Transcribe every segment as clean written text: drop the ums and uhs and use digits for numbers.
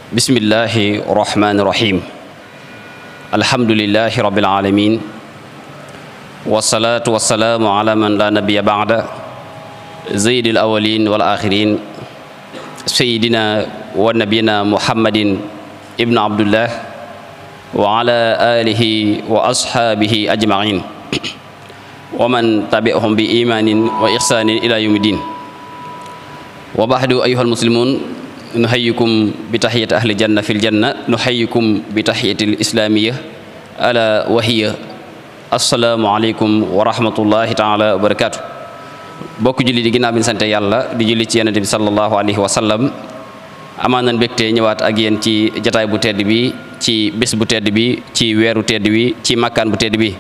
bismillahi rahmani rahim alhamdulillahi rabbil alamin wasalaatu wasalaamu ala man la nabiya baada zaydil awalin wal axirin sayidina wa nabiyina muhammadin ibnu abdullah wa ala alihi wa ashaabihi ajmain wa man tabi'ahum bi imanin wa ihsanin ila yawmi din wa ba'du ayyuhal muslimun nuhayyikum bi tahiyyati ahli janna fil janna nuhayyikum bi tahiyyatil islamiyya ala wa hiya assalaamu aleykum wa rahmatullahi taala wa barakaatu. bokk julli di ginnaaw bi ñu sante yàlla di julli ci yonent bi sallallahu alayhi wa sallam amaan nañ mbégte ñëwaat ak yéen ci jataay bu tedd bi ci bés bu tedd bi ci weeru tedd bi ci makkaan bu tedd bi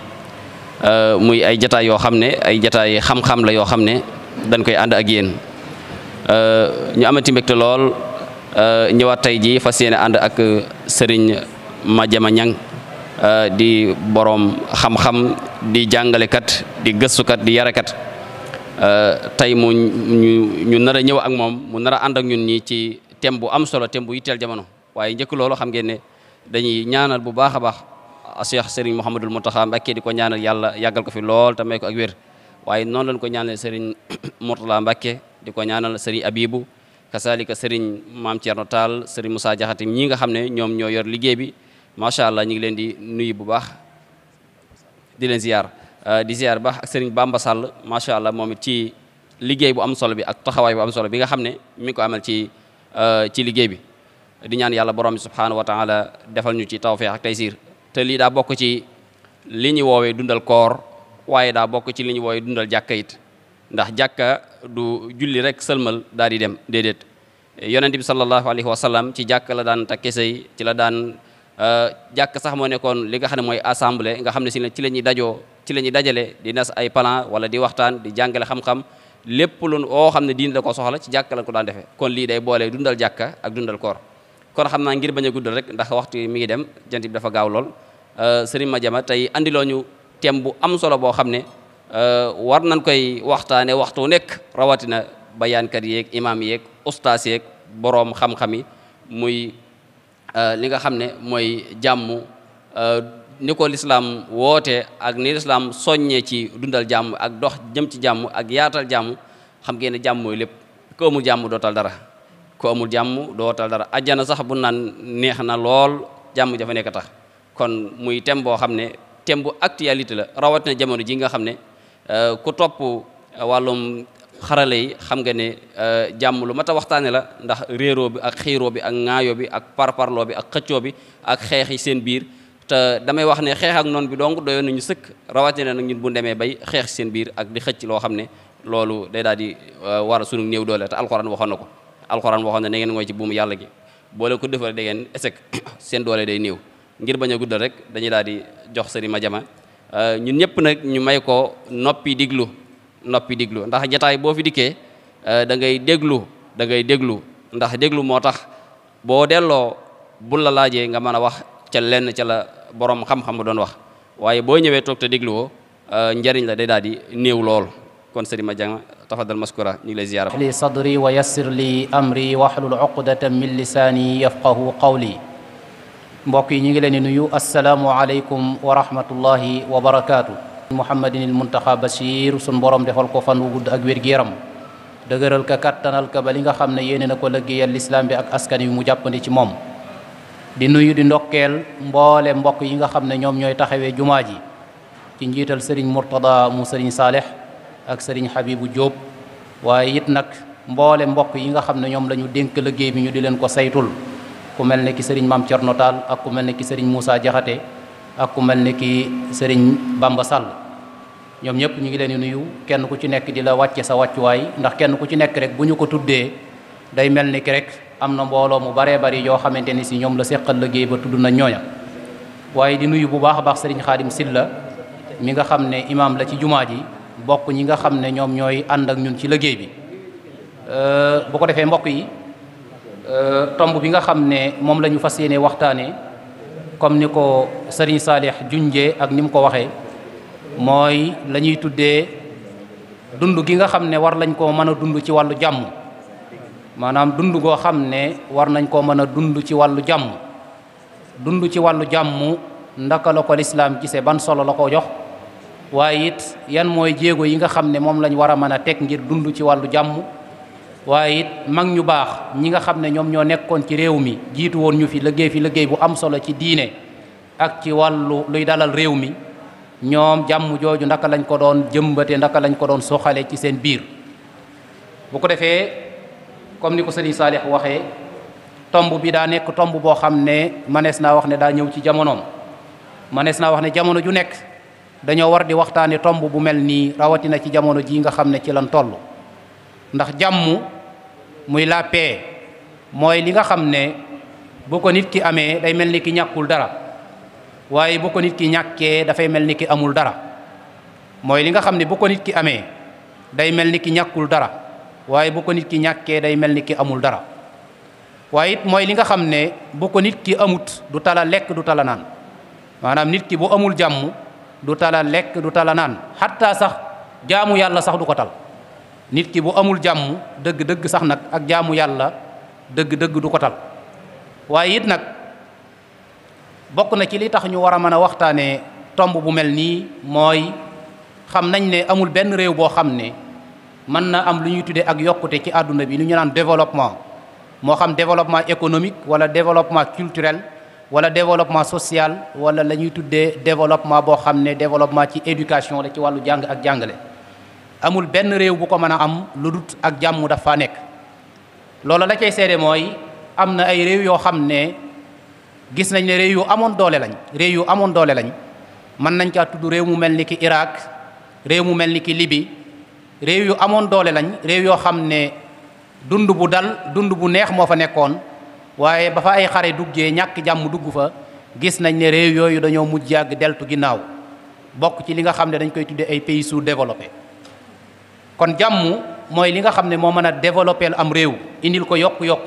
muy ay jataay yoo xam ne ay jataay xam-xam la yoo xam ne dañ koy ànd ak yéen ñu amati mbégte lool ñëwaat tey ji fas yéene ànd ak sëriñ Madiama Niang di boroom xam-xam di jàngalekat di gëstukat di yarekat tey ñu nar a ñëw ak moom mu nar a ànd ak ñun ñi ci thème bu am solo thème bu yitteel jamono waaye njëkk loolu xam ngeen ne dañuy ñaanal bu baax a baax Cheikh Serigne Mouhamadul Mountakha Mbacké di ko ñaanal yàlla yàggal ko fi lool te may ko ak wér waaye noonu lañ ko ñaanal Serigne Mourtala Mbacké di ko ñaanal Serigne Abibou kasaalika Serigne Maam Thierno Tall Serigne Moussa Diakhaté ñi nga xam ne ñoom ñoo yor liggéey bi macha allah ñu ngi leen di nuyu bu baax di leen ziar di ziar baax ak Serigne Bamba Sall macha allah moom it ci liggéey bu am solo bi ak taxawaay bu am solo bi nga xam ne mi ngi ko amal ci liggéey bi di ñaan yàlla borom bi subhanahu wa taala defal ñu ci tawfeex ak taysiir te lii daa bokk ci li ñu woowee dundal koor waaye daa bokk ci li ñu woowee dundal jàkka it ndax jàkka du julli rek sëlmal daal di dem déedéet yonent bi sallallahu alayhi wa sallam ci jàkka la daan takke say ci la daan jàkk sax moo nekkoon li nga xam ne mooy assemblée nga xam ne ci la ñuy dajoo ci la ñuy dajale di nas ay plan wala di waxtaan di jàngale xam-xam lépp lu oo xam ne diin da ko soxla ci jàkka la ko daan defee kon lii day boole dundal jàkka ak dundal koor kon xam naa ngir bañ a guddal rek ndax waxtu mi ngi dem jant bi dafa gaaw lool Serigne Madiama tey andiloo ñu thème bu am solo boo xam ne war nañ koy waxtaane waxtu nekk rawatina bayaankat yeeg imaam yeeg ustaas yeeg boroom xam-xam yi muy li nga xam ne mooy jàmm ni ko lislaam woote ak ni lislaam soññee ci dundal jàmm ak dox jëm ci jàmm ak yaatal jàmm xam ngeen ne jàmm mooy lépp ku amul jàmm dootal dara ku amul jàmm dootal dara ajjana sax bu naan neex na lool jàmm jafa nekk tax kon muy thème boo xam ne thème bu actualité la rawatina jamono ji nga xam ne ku topp wàllum xarale yi xam nga ne jàmm lu mat a waxtaane la ndax réeroo bi ak xiiroo bi ak ŋaayoo bi ak parparloo bi ak xëccoo bi ak xeex yi seen biir te damay wax ne xeex ak noonu bi donc doyoon nañu sëkk rawatina nag ñun bu demee bay xeex seen biir ak di xëcc loo xam ne loolu day daal di war a sunu néew doole te alxuraan waxoon na ko alxuraan waxoon ne da ngeen mooy ci buumu yàlla gi boo leen ko defal da ngeen esek seen doole day néew ngir bañ a guddal rek dañuy daal di jox Serigne Madiama ñun ñëpp nag ñu may ko noppi diglu ndax jataay boo fi dikkee da ngay déglu ndax déglu moo tax boo delloo bul la laajee nga mën a wax ca lenn ca la borom xam-xam bu doon wax waaye boo ñëwee toog te dégluwoo njariñ la day daal di néew lool kon Serigne Madiama tafadal maskura ñu ngi lay ziyaara li sadri wa yassir li amri wahlul uqdatan min lisaani yafqahu qawli mbokk yi ñu ngi leen di nuyu asalaamu aleykum wa rahmatullahi wa barakaatu muhammadinil muntaxa bashir sun borom defal ko fan wu gudd ak wér-gu-yaram dëgëral ka kattanal ka ba li nga xam ne yéene na ko liggéeyal lislaam bi ak askan wi mu jàppandi ci moom di nuyu di ndokkeel mboole mbokk yi nga xam ne ñoom ñooy taxawee jumaa ji ci njiital sëriñ Murtada mu sëriñ Saalix ak sëriñ Habibu Jóob waaye it nag mboole mbokk yi nga xam ne ñoom la ñu dénk liggéey bi ñu di leen ko saytul ku mel ne ki sëriñ Maam Thierno Tall ak ku mel ne ki sëriñ Moussa Diakhaté ak ku mel ne ki sëriñ Bamba Sall ñoom ñëpp ñu ngi leen di nuyu kenn ku ci nekk di la wàcce sa wàccuwaay ndax kenn ku ci nekk rek bu ñu ko tuddee day mel ni ki rek am na mbooloo mu baree bari yoo xamante ni si ñoom la seqal liggéey ba tudd na ñooña waaye di nuyu bu baax a baax sëriñ Xaadim Silla mi nga xam ne imaam la ci jumaa ji bokk ñi nga xam ne ñoom ñooy ànd ak ñun ci liggéey bi bu ko defee mbokk yi tomb bi nga xam ne moom la ñu fas yéene waxtaanee comme ni ko sëriñ Saalix junjee ak ni mu ko waxee mooy la ñuy tuddee dund gi nga xam ne war lañ koo mën a dund ci wàllu jàmm maanaam dund goo xam ne war nañ koo mën a dund ci wàllu jàmm. dund ci wàllu jàmm ndaka la ko lislaam gisee, ban solo la ko jox, waaye it yan mooy jéego yi nga xam ne moom lañ war a mën a teg ngir dund ci wàllu jàmm. waaye it mag ñu baax ñi nga xam ne ñoom ñoo nekkoon ci réew mi jiitu woon ñu fi liggéey bu am solo ci diine ak ci wàllu luy dalal réew mi, ñoom jàmm jooju ndaka lañ ko doon jëmbate, ndaka lañ ko doon soxale ci seen biir. bu ko defee comme ni ko sëriñ Saalix waxee, tomb bi daa nekk tomb boo xam ne manees naa wax ne daa ñëw ci jamonoom. manees naa wax ne jamono ju nekk dañoo war di waxtaane tomb bu mel nii, rawatina ci jamono ji nga xam ne ci lan toll. ndax jàmm muy la paix mooy li nga xam ne bu ko nit ki amee day mel ni ki ñàkkul dara, waaye bu ko nit ki ñàkkee dafay mel ni ki amul dara. mooy li nga xam ne bu ko nit ki amee day mel ni ki ñàkkul dara, waaye bu ko nit ki ñàkkee day mel ni ki amul dara. waaye it mooy li nga xam ne bu ko nit ki amut du tala lekk du tala naan. maanaam nit ki bu amul jàmm du tala lekk du tala naan, xatta sax jaamu yàlla sax du ko tal. nit ki bu amul jàmm dëgg-dëgg sax nag ak jaamu yàlla dëgg-dëgg du ko tal. waaye it nag bokk na ci li tax ñu war a mën a waxtaanee tomb bu mel nii mooy xam nañ ne amul benn réew boo xam ne mën na am lu ñuy tuddee ak yokkute ci àdduna bi lu ñu naan développement, moo xam développement économique wala développement culturel wala développement social wala la ñuy tuddee développement boo xam ne développement ci éducation la, ci wàllu jàng ak jàngale. amul benn réew bu ko mën a am lu dut ak jàmm dafa nekk. loolu la cay seede mooy am na ay réew yoo xam ne gis nañ ne réew yu amoon doole lañ. mën nañ caa tudd réew mu mel ni ki Irak, réew mu mel ni ki Libye. réew yu amoon doole lañ, réew yoo xam ne dund bu dal, dund bu neex moo fa nekkoon, waaye ba fa ay xare duggee ñàkk jàmm dugg fa, gis nañ ne réew yooyu dañoo mujj yàgg deltu ginnaaw, bokk ci li nga xam ne dañ koy tuddee ay pays sous-développés. kon jàmm mooy li nga xam ne moo mën a développer am réew, indil ko yokk-yokk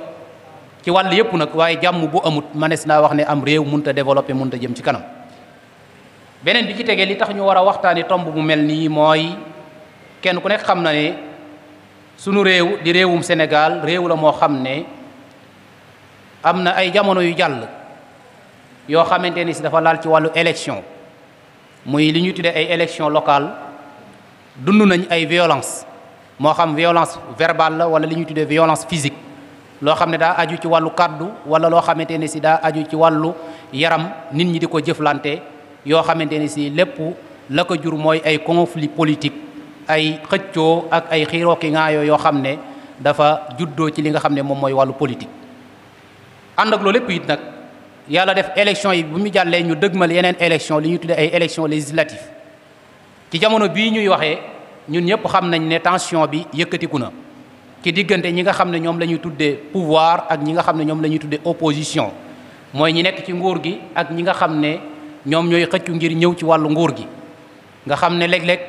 ci wàll yëpp nag, waaye jàmm bu amut manees naa wax ne am réew mënut a développer, mënut a jëm ci kanam. beneen bi ci tegee li tax ñu war a waxtaani tomb bu mel nii mooy kenn ku nekk xam na ne sunu réew di réewum Sénégal réew la moo xam ne am na ay jamono yu jàll yoo xamante ni si dafa laal ci wàllu élection, muy li ñuy tuddee ay élection locale. dund nañ ay violence, moo xam violence verbale la wala li ñuy tuddee violence physique, loo xam ne daa aju ci wàllu kàddu wala loo xamante ne si daa aju ci wàllu yaram, nit ñi di ko jëflante, yoo xamante ne si lépp la ko jur mooy ay conflit politique, ay xëccoo ak ay xiiroo ki ŋaayoo yoo xam ne dafa juddoo ci li nga xam ne moom mooy wàllu politique. ànd ak loolu lépp it nag yàlla def élection yi bu mu jàllee ñu dëgmal yeneen élection li ñuy tuddee ay élection législative. ci jamono bii ñuy waxee ñun ñëpp xam nañ ne tension bi yëkkatiku na ci diggante ñi nga xam ne ñoom la ñuy tuddee pouvoir ak ñi nga xam ne ñoom la ñuy tuddee opposition, mooy ñi nekk ci nguur gi ak ñi nga xam ne ñoom ñooy xëccu ngir ñëw ci wàllu nguur gi. nga xam ne léeg-léeg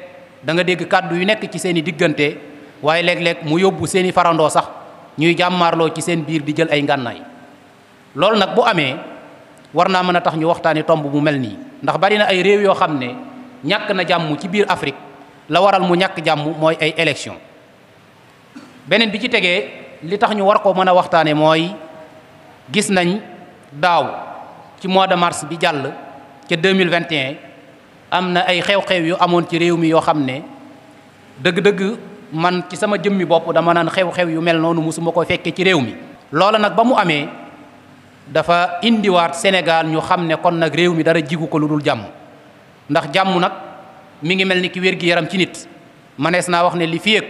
da nga dégg kàddu yu nekk ci seen i diggante, waaye léeg-léeg mu yóbbu seen i farandoo sax ñuy jàmmaarloo ci seen biir di jël ay ngànnaay. loolu nag bu amee war naa mën a tax ñu waxtaani tomb bu mel nii, ndax bari na ay réew yoo xam ne ñàkk na jàmm ci biir Afrique, la waral mu ñàkk jàmm mooy ay élection. beneen bi ci tegee li tax ñu war ko mën a waxtaane mooy gis nañ daaw ci mois de mars bi jàll ca 2021 am na ay xew-xew yu amoon ci réew mi yoo xam ne dëgg-dëgg man ci sama jëmmi bopp dama naan xew-xew yu mel noonu musuma ko fekkee ci réew mi. loola nag ba mu amee dafa indiwaat Sénégal ñu xam ne kon nag réew mi dara jigu ko lu dul jàmm, ndax jàmm nag mi ngi mel ni ki wér-gi-yaram ci nit. manees naa wax ne li fi yëg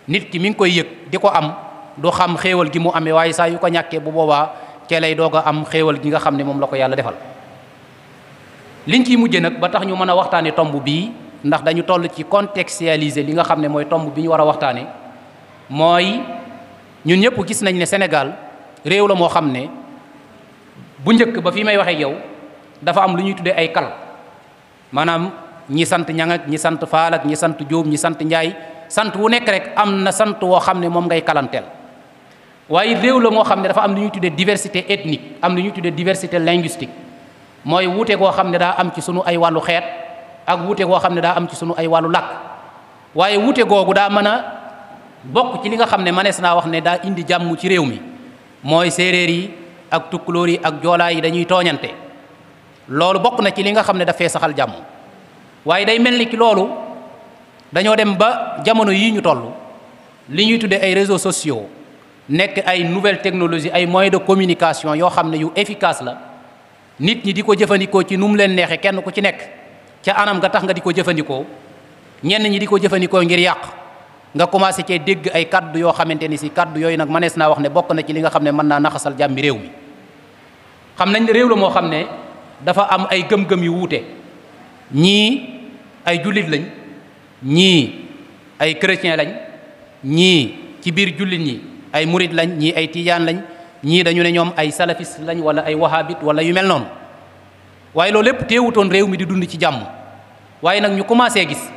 nit ki mi ngi koy yëg di ko am, du xam xéewal gi mu amee, waaye saa yu ko ñàkkee bu boobaa cee lay doog a am xéewal gi nga xam ne moom la ko yàlla defal. liñ ciy mujje nag ba tax ñu mën a waxtaane tomb bii, ndax dañu toll ci contextualiser li nga xam ne mooy tomb bi ñu war a waxtaane, mooy ñun ñëpp gis nañ ne Sénégal réew la moo xam ne bu njëkk ba fi may waxee yow dafa am lu ñuy tuddee ay kal, maanaam ñi sant ñang ak ñi sant faal ak ñi sant jóob ñi sant njaay, sant wu nekk rek am na sant woo xam ne moom ngay kalanteel. waaye réew la moo xam ne dafa am lu ñuy tuddee diversité ethnique, am lu ñuy tuddee diversité linguistique, mooy wuute goo xam ne daa am ci sunu ay wàllu xeet ak wuute goo xam ne daa am ci sunu ay wàllu làkk. waaye wuute googu daa mën a bokk ci li nga xam ne manees naa wax ne daa indi jàmm ci réew mi mooy séeréer yi ak tukkulóor yi ak joolaa yi dañuy tooñante loolu bokk na ci li nga xam ne dafay saxal jàmm waaye day mel ni ki loolu dañoo dem ba jamono yii ñu toll li ñuy tuddee ay réseaux sociaux nekk ay nouvelles technologies ay moyens de communication yoo xam ne yu efficace la nit ñi di ko jëfandikoo ci nu mu leen neexee kenn ku ci nekk ca anam nga tax nga di ko jëfandikoo ñenn ñi di ko jëfandikoo ngir yàq nga commencé cee dégg ay kaddu yoo xamante ni si kaddu yooyu nag mënees naa wax ne bokk na ci li nga xam ne mën naa naxasal jàmmi réew mi xam nañ ne réew la moo xam ne dafa am ay gëm-gëm yu wuute ñii ay jullit lañ ñii ay chrétien lañ ñii ci biir jullit ñi ay murid lañ ñii ay tijaan lañ ñii dañu ne ñoom ay salafiste lañ wala ay wahabit wala yu mel noonu waaye loolu lépp teewutoon réew mi di dund ci jàmm waaye nag ñu commencé gis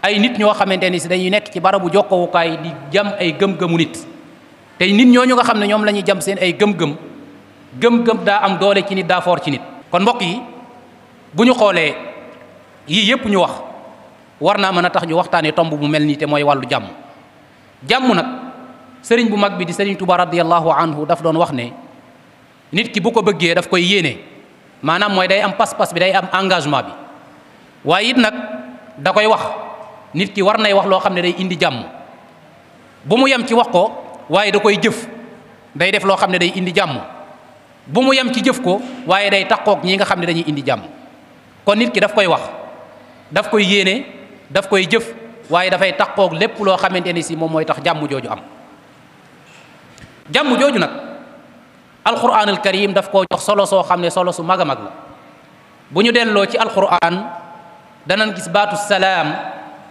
ay nit ñoo xamante ni si dañuy nekk ci barabu jokkowukaay di jam ay gëm-gëmu nit tey nit ñooñu nga xam ne ñoom la ñuy jam seen ay gëm-gëm daa am doole ci nit daa foor ci nit kon mbokk yi bu ñu xoolee yii yépp ñu wax war naa mën a tax ñu waxtaanee tomb bu mel nii te mooy wàllu jàmm nag sëriñ bu mag bi di sëriñ Tuubaa radiyallahu anhu daf doon wax ne nit ki bu ko bëggee daf koy yéene maanaam mooy day am pas-pas bi day am engagement bi waaye it nag da koy wax nit ki war nay wax loo xam ne day indi jàmm bu mu yem ci wax ko waaye da koy jëf day def loo xam ne day indi jàmm bu mu yem ci jëf ko waaye day taqoog ñi nga xam ne dañuy indi jàmm kon nit ki daf koy wax daf koy yéene daf koy jëf waaye dafay taqoog lépp loo xamante ni si moom mooy tax jàmm jooju am jàmm jooju nag alquranul karim daf koo jox solo soo xam ne solo su mag a mag la bu ñu delloo ci alquran danañ gis baatu salaam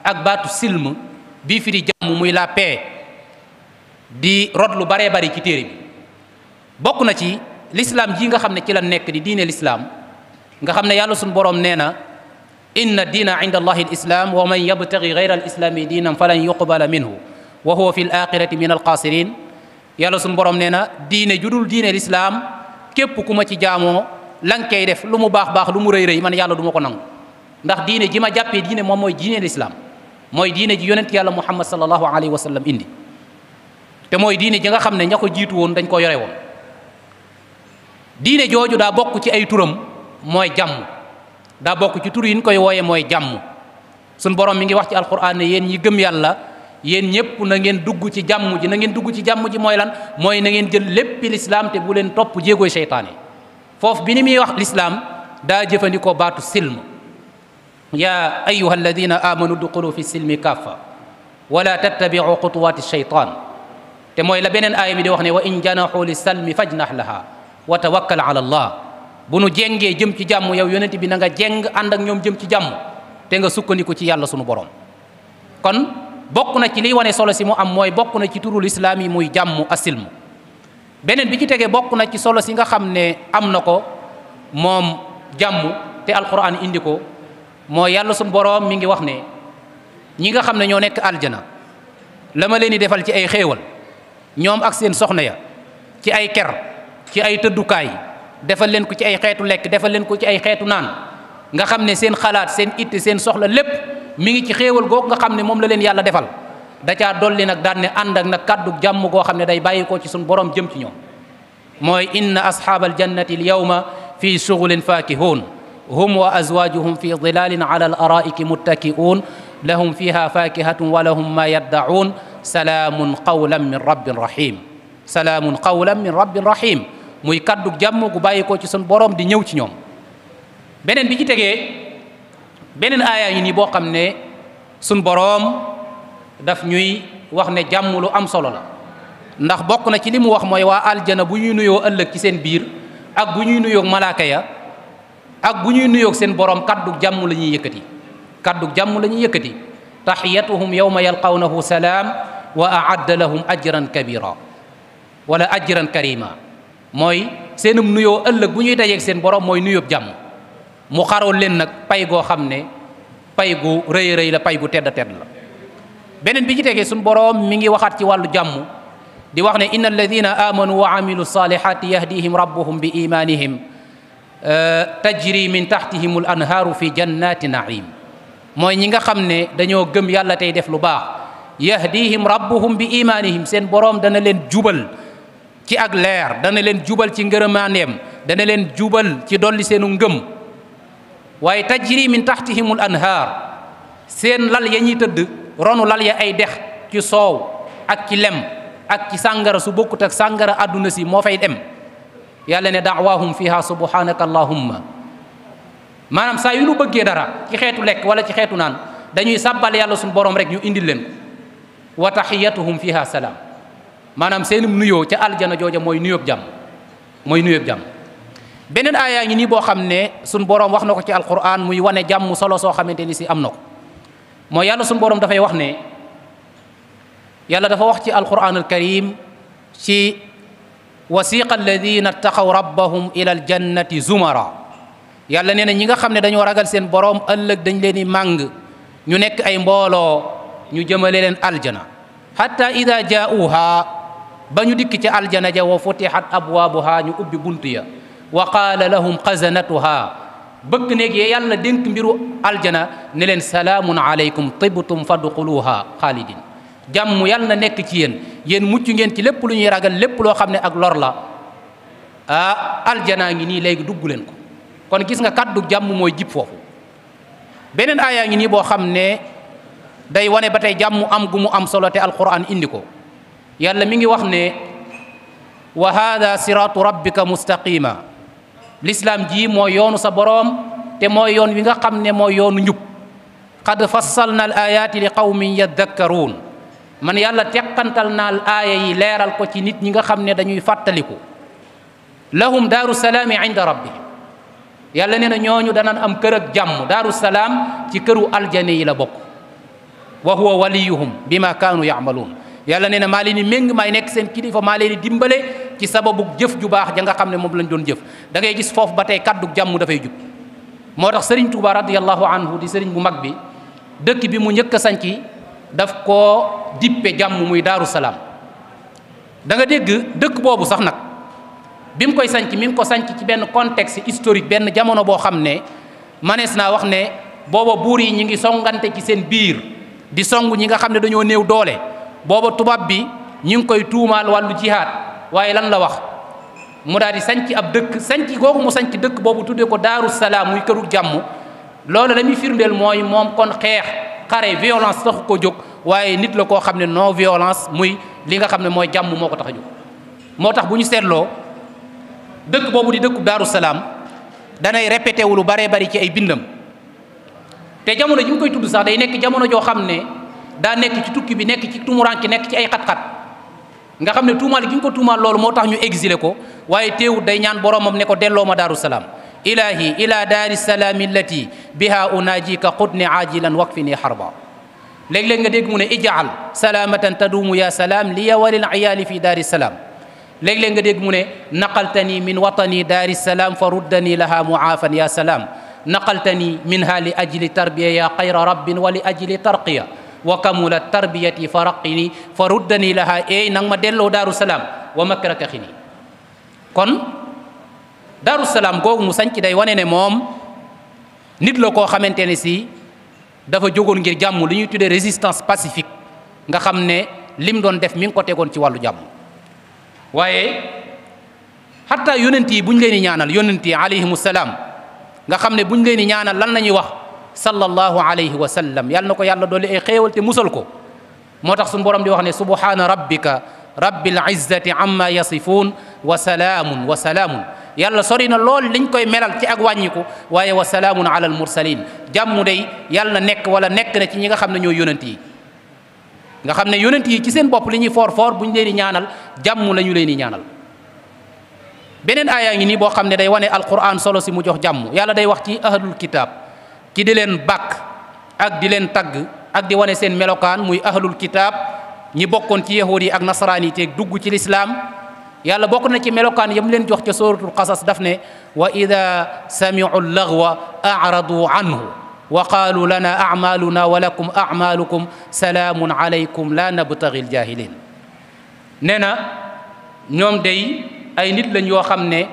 ak baatu silm bii firi jàmm muy la paix di rod lu baree bari ci téere bi bokk na ci l'islam ji nga xam ne ci la nekk di diine l'islam nga xam ne yàlla suñu boroom nee na inna diina inda allahi alislam wa man yabtagi gayra alislami diinan falan yuqbala minhu wa huwa fi l axirati min alxaasirin yàlla suñu boroom nee na diine judul diine l'islam képp ku ma ci jaamoo la nga koy def lu mu baax baax lu mu rëy rëy man yàlla du ma ko nangu ndax diine ji ma jàppee diine moom mooy diine l'islam mooy diine ji yonent yàlla muhammad sallallahu alayhi wa sallam indi te mooy diine ji nga xam ne ña ko jiitu woon dañ ko yore woon diine jooju daa bokk ci ay turam mooy jàmm daa bokk ci tur yi ñu koy wooye mooy jàmm suñ borom mi ngi wax ci alquran ne yéen ñi gëm yàlla yéen ñëpp na ngeen dugg ci jàmm ji na ngeen dugg ci jàmm ji mooy lan mooy na ngeen jël léppi lislaam te bu leen topp jéegooy seytaane foofu bi ni muy wax lislaam daa jëfandikoo baatu silm ya ayuha alladina amanu duxulu fi silmi kaffa wala tattabiu xutuwaati sheytaan te mooy la beneen aaya bi di wax ne wa in janaxu li salmi fajnax laha wa tawakkal ala allah bu nu jengee jëm ci jàmm yow yonent bi na nga jeng ànd ak ñoom jëm ci jàmm te nga sukkandiku ci yàlla sunu borom kon bokk na ci liy wane solo si mu am mooy bokk na ci turul islaam yi muy jàmm asilm beneen bi ci tegee bokk na ci solo si nga xam ne am na ko moom jàmm te alquran indi ko mooy yàlla sunu borom mi ngi wax ne ñi nga xam ne ñoo nekk aljana la ma leen di defal ci ay xéewal ñoom ak seen soxna ya ci ay ker ci ay tëddukaay defal leen ko ci ay xeetu lekk defal leen ko ci ay xeetu naan nga xam ne seen xalaat seen itte seen soxla lépp mi ngi ci xéewal googu nga xam ne moom la leen yàlla defal da caa dolli nag daan ne ànd ak nag kàddu jàmm goo xam ne day bàyyi ko ci suñu borom jëm ci ñoom mooy inna ashaabal jannati al yawma fi shughulin faakihun hum wa azwajuhum fi dilalin ala al araiki muttaki'un lahum fiha fakihatun wa lahum ma yaddaun salaamun qawlan min rabbin rahim salaamun qawlan min rabbin rahim muy kaddu jàmm gu bàyyi ko ci sun borom di ñëw ci ñoom beneen bi ci tegee beneen aaya yi nii boo xam ne sun borom daf ñuy wax ne jàmm lu am solo la ndax bokk na ci li mu wax mooy waa aljana bu ñuy nuyoo ëllëg ci seen biir ak bu ñuy nuyoo malaaka ya ak bu ñuy nuyoo seen borom kaddu jàmm la ñuy yëkkati kaddu jàmm la ñuy yëkkati taxiyatuhum yawma yalqawnahu salaam wa aadda lahum ajran kabira wala ajran karima mooy seenum nuyoo ëllëg bu ñuy dajeeg seen borom mooy nuyoob jàmm mu xaroon leen nag pay goo xam ne pay gu rëy rëy la pay gu tedd tedd la beneen bi ci tegee suñ borom mi ngi waxaat ci wàllu jàmm di wax ne inna alladina amanu wa amilu salihati yahdihim rabbuhum bi imanihim tajri min tahtihim al anhaaru fi jannati naim mooy ñi nga xam ne dañoo gëm yàlla tey def lu baax yahdihim rabbuhum bi imanihim seen boroom dana leen jubal ci ak leer, dana leen jubal ci ngërëmaaneem, dana leen jubal ci dolli seenu ngëm. waaye tajri min tahtihimul anhaar seen lal ya ñuy tëdd ronu lal ya ay dex ci soow ak ci lem ak ci sàngara su bokkut ak sàngara àdduna si moo fay dem. yàlla ne daawahum fiha subhanaka allahumma, maanaam saa yu nu bëggee dara ci xeetu lekk wala ci xeetu naan dañuy sàbbal yàlla suñu borom rek ñu indil leen ko. wa tahiyatuhum fiha salaam, maanaam seenum nuyoo ca aljana jooja mooy nuyoob jàmm, mooy nuyoob jàmm. beneen aayaa ngi nii boo xam ne suñu borom wax na ko ci alquran muy wane jàmm solo soo xamante ni si am na ko. mooy yàlla suñu borom dafay wax ne, yàlla dafa wax ci alquran alkarim ci wasiqa alladina ttaqaw rabbahum ila aljannati zumara. yàlla nee na ñi nga xam ne dañoo ragal seen borom ëllëg dañ leen di màng ñu nekk ay mbooloo ñu jëmale leen aljana. hatta ida jaauha ba ñu dikk ci aljana ja wa futihat abwaabuha ñu ubbi bunt ya wa qaala lahum xazanatuha bëgg néeg yee yàlla dénk mbiru aljana ne leen salaamun alaykum tibtum fadxuluha xaalidin, jàmm yàlla na nekk ci yéen mucc ngeen ci lépp lu ñuy ragal, lépp loo xam ne ak lor la aljanaa ngi nii léegi dugg leen ko. kon gis nga kàddu jàmm mooy jib foofu. beneen aayaa ngi nii boo xam ne day wane ba tey jàmm am gu mu am solo te alquran indi ko. yàlla mi ngi wax ne wa hada siratu rabbika mustaqima, l'islam ji mooy yoonu sa boroom te mooy yoon wi nga xam ne mooy yoonu njub. qad fassalna al ayati li qawmin yaddakkaruun, man yàlla teqantal naa al aaya yi leeral ko ci nit ñi nga xam ne dañuy fàttaliku. lahum daaru salaami inda rabbihim, yàlla nee na ñooñu danaan am kër ak jàmm. daaru salaam ci këru aljane yi la bokk. wa huwa waliyuhum bima kaanu yaamaluun, yàlla nee na maa leen di méng maay nekk seen kilifa, maa leen di dimbale ci sababu jëf ju baax ja nga xam ne moom lañ doon jëf. da ngay gis foofu ba tey kaddu jàmm dafay jub. moo tax Serigne Touba radiyallahu anhu di Serigne bu mag bi, dëkk bi mu njëkk a sanci daf koo dippe jàmm muy daaru salaam. da nga dégg dëkk boobu sax nag bi mu koy sanc mi ngi ko sanc ci benn contexte historique, benn jamono boo xam ne manees naa wax ne booba buur yi ñi ngi songante ci seen biir di song ñi nga xam ne dañoo néew doole. booba tubaab bi ñi ngi koy tuumaal wàllu jihaad, waaye lan la wax? mu daal di sanc ab dëkk. sanc googu mu sanc dëkk boobu tuddee ko daaru salaam muy këru jàmm. loolu la muy firndeel mooy moom kon xeex, xare, violence taxu ko jóg, waaye nit la koo xam ne non violence muy li nga xam ne mooy jàmm moo ko tax a jóg. moo tax bu ñu seetloo dëkk boobu di dëkku daaru salaam danay répété wu lu baree bari ci ay bindam. te jamono ji mu koy tudd sax day nekk jamono joo xam ne daa nekk ci tukki bi, nekk ci tumuranke, nekk ci ay xat-xat, nga xam ne tuumaal gi ñu ko tuumaal loolu moo tax ñu exilé ko. waaye teewut day ñaan boromam ne ko delloo ma daaru salaam. ilahi ila daari salaami allati biha unaajika qudni aajilan wakfini harba. léeg-léeg nga dégg mu ne ijaal salaamatan taduumu ya salaam liya walil iyaali fi daari salaam. léeg-léeg nga dégg mu ne naqaltani min watani daari salaam fa ruddani laha muaafan ya salaam. naqaltani minha li ajli tarbiya ya xayra rabbin wa li ajli tarqiya wa kamulat tarbiyati fa raqini fa ruddani laha ey nang ma delloo daaru salaam wa makraka xini. kon daaru salaam googu mu sanc day wane ne moom nit la koo xamante ne si dafa jógoon ngir jàmm, li ñuy tuddee résistance pacifique, nga xam ne lim doon def mi ngi ko tegoon ci wàllu jàmm. waaye xataa yonent yi bu ñu leen di ñaanal, yonent yi alayhimu salaam nga xam ne bu ñu leen di ñaanal lan la ñuy wax? sallallahu alayhi wa sallam. yàlla na ko yàlla doole ay xéewal te musal ko. moo tax suñu borom di wax ne subhaana rabbika rabbil izzati amma yasifuun wa salaamun wa salaamun. yàlla sori na lool liñ koy melal ci ak wàññiku, waaye wa salaamun ala al mursalin. jàmm day yàlla na nekk wala nekk na ci ñi nga xam ne ñooy yonent yi. nga xam ne yonent yi ci seen bopp li ñuy foor bu ñu leen di ñaanal jàmm la ñu leen di ñaanal. beneen aayaa ngi nii boo xam ne day wane alquran solo si mu jox jàmm. yàlla day wax ci ahlul kitab ci di leen bàkk ak di leen tagg ak di wane seen melokaan, muy ahlul kitab ñi bokkoon ci yahuud yi ak nasaraan yi te dugg ci lislaam. yàlla bokk na ci melokaan yam leen jox ca suratul qasas daf ne wa ida samiu llagwa aradu anhu wa qaalu lana acmaluna wa lakum acmalukum salaamun alaykum la nabtagi ljahilin. nee na ñoom day ay nit lañ yoo xam ne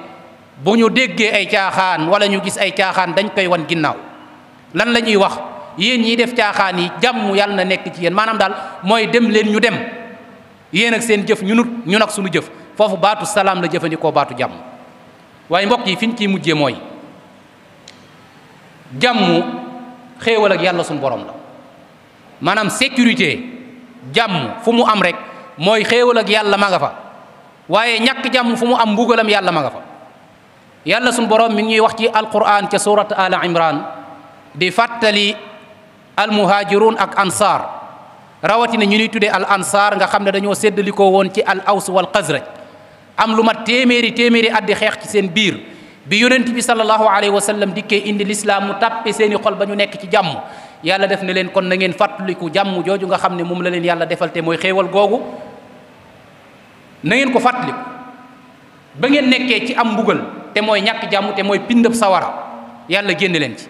bu ñu déggee ay caaxaan wala ñu gis ay caaxaan dañ koy wan ginnaaw. lan la ñuy wax? yéen ñiy def caaxaan yi jàmm yàlla na nekk ci yéen maanaam daal mooy dem leen ñu dem yéen ak seen jëf ñun ak suñu jëf foofu baatu salaam la jëfandikoo baatu jàmm. waaye mbokk yi fi ñu ciy mujjee mooy jàmm xéewal ak yàlla suñu borom la maanaam sécurité jàmm fu mu am rek mooy xéewal ak yàlla ma nga fa waaye ñàkk jàmm fu mu am mbugalam yàlla ma nga fa. yàlla suñu borom mi ngi ñuy wax ci alquran ca surat al imran di fàttali almuhajirun ak ansar rawatina ñu ñuy tuddee al ansar nga xam ne dañoo séddalikoo woon ci al aws wal xasraj am lu mat téeméeri addi xeex ci seen biir bi yonent bi sallallahu alayhi wa sallam dikkee indi lislaam mu tàppe seeni xol ba ñu nekk ci jàmm yàlla def ne leen kon na ngeen fàttaliku jàmm jooju nga xam ne moom la leen yàlla defal te mooy xéewal googu na ngeen ko fàttaliku ba ngeen nekkee ci am mbugal te mooy ñàkk jàmm te mooy pindab sawara yàlla génn leen ci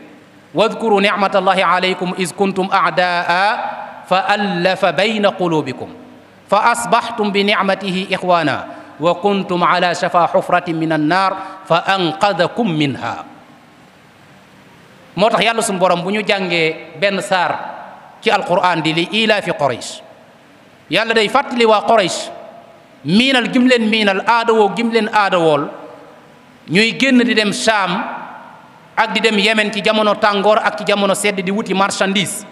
wadkuru nicmatallahi alaykum is kuntum aadaa fa allafa bayna qulubikum fa asbaxtum bi nicmatihi ixwana wa kuntum ala shafa xufratin min annar fa anqadakum minha. moo tax yàlla suñu borom bu ñu jàngee benn saar ci alquran di li ilaafi Quraysh yàlla day fàttali waa Quraysh miinal gim leen miinal aadawoo gim leen aadawool ñuy génn di dem Saam ak di dem Yemen ci jamono tàngoor ak ci jamono sedd di wuti marchandise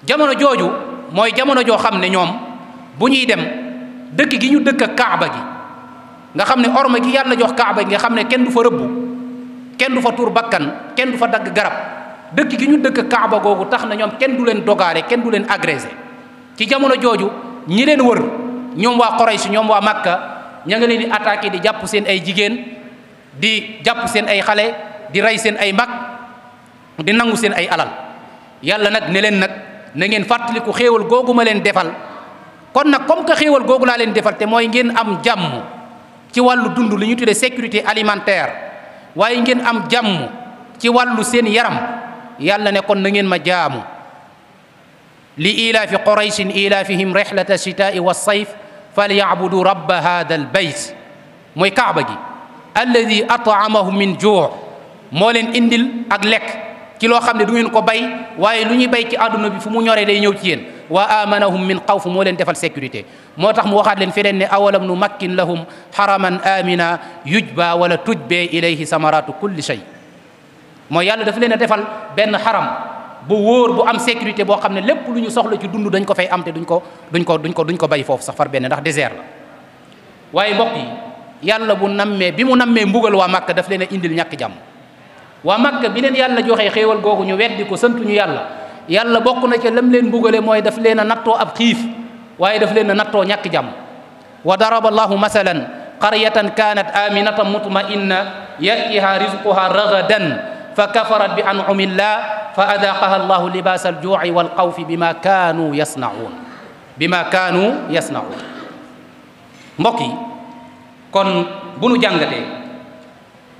jamono jooju mooy jamono joo xam ne ñoom bu ñuy dem dëkk gi ñu dëkk ak Kaaba gi nga xam ne orma gi yàlla jox Kaaba gi nga xam ne kenn du fa rëbbu kenn du fa tuur bakkan kenn du fa dagg garab dëkk gi ñu dëkk ak Kaaba googu tax na ñoom kenn du leen dogaale kenn du leen agressé ci jamono jooju ñi leen wër ñoom waa Quraysh ñoom waa Makka ña nga leen di attaqué di jàpp seen ay jigéen di jàpp seen ay xale di rey seen ay mag di nangu seen ay alal yàlla nag ne leen nag na ngeen fàttaliku xéewal googu ma leen defal kon nag comme que xéewal googu laa leen defal te mooy ngeen am jàmm ci wàllu dund li ñu tuddee sécurité alimentaire waaye ngeen am jàmm ci wàllu seen yaram yàlla ne kon na ngeen ma jaamu li ilaafi qurayshin ilaafihim rihlata shitaai wa sayf falyacbudu rabba hada al bayt mooy kaaba gi alladi ataamahum min juu moo leen indil ak lekk ci loo xam ne du ngeen ko bay waaye lu ñuy bay ci àdduna bi fu mu ñoree day ñëw ci yéen wa amanahum min xawf moo leen defal sécurité moo tax mu waxaat leen feneen ne awalam nu makkin lahum haraman amina yujba wala tujbe ilayhi samaratu kulli shay mooy yàlla dafa leen a defal benn xaram bu wóor bu am sécurité boo xam ne lépp lu ñu soxla ci dund dañ ko fay am te duñ ko bay foofu sax far benn ndax désert la waaye mbokk yi yàlla bi mu nammee mbugal waa Makka daf leen a indil ñàkk jàmm waa Makka bi leen yàlla joxee xéewal googu ñu weddi ko santuñu yàlla bokk na ca lam leen mbugale mooy daf leen a nattoo ab xiif waaye daf leen a nattoo ñàkk jàmm wa daraba allahu masalan qaryatan kanat aminatan mutma'inna yatiha rizquha ragadan fa kafarat bi an'umillah fa adaqaha allahu libasa alju'i wal xawfi bima kaanu yasna'un mbokk yi kon bu nu jàngatee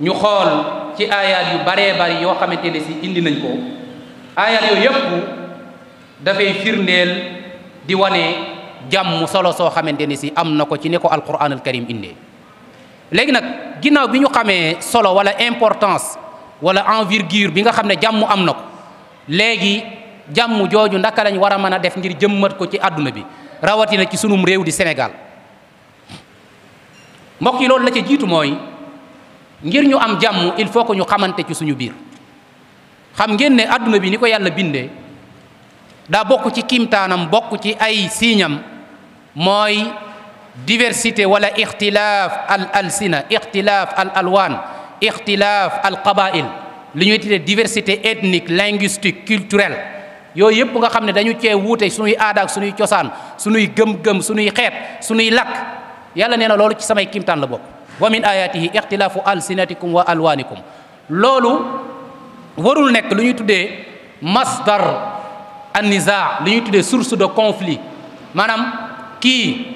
ñu xool ci aayaat yu baree bari yoo xamante ne si indi nañ ko aayaat yooyu yëpp dafay firndeel di wane jàmm solo soo xamante ne si am na ko ci ne ko alquran al karim indee léegi nag ginnaaw bi ñu xamee solo wala importance wala envergure bi nga xam ne jàmm am na ko léegi jàmm jooju ndaka lañ war a mën a def ngir jëmmat ko ci àdduna bi rawatina ci sunum réew di Sénégal mbokk yi loolu la ca jiitu mooy ngir ñu am jàmm il faut que ñu xamante ci suñu biir xam ngeen ne àdduna bi ni ko yàlla bindee daa bokk ci kiimtaanam bokk ci ay siiñam mooy diversité wala ixtilaaf al alsina ixtilaaf al alwaan ixtilaaf al qabail li ñuy tuddee diversité ethnique linguistique culturelle yooyu yëpp nga xam ne dañu cee wuute suñuy aada ak suñuy cosaan suñuy gëm-gëm suñuy xeet suñuy lakk yàlla nee na loolu ci samay kiimtaan la bokk wa min ayatihi ixtilaafu alsinatikum wa alwaanikum loolu warul nekk lu ñuy tuddee masdar an nizaa lu ñuy tuddee source de conflit maanaam kii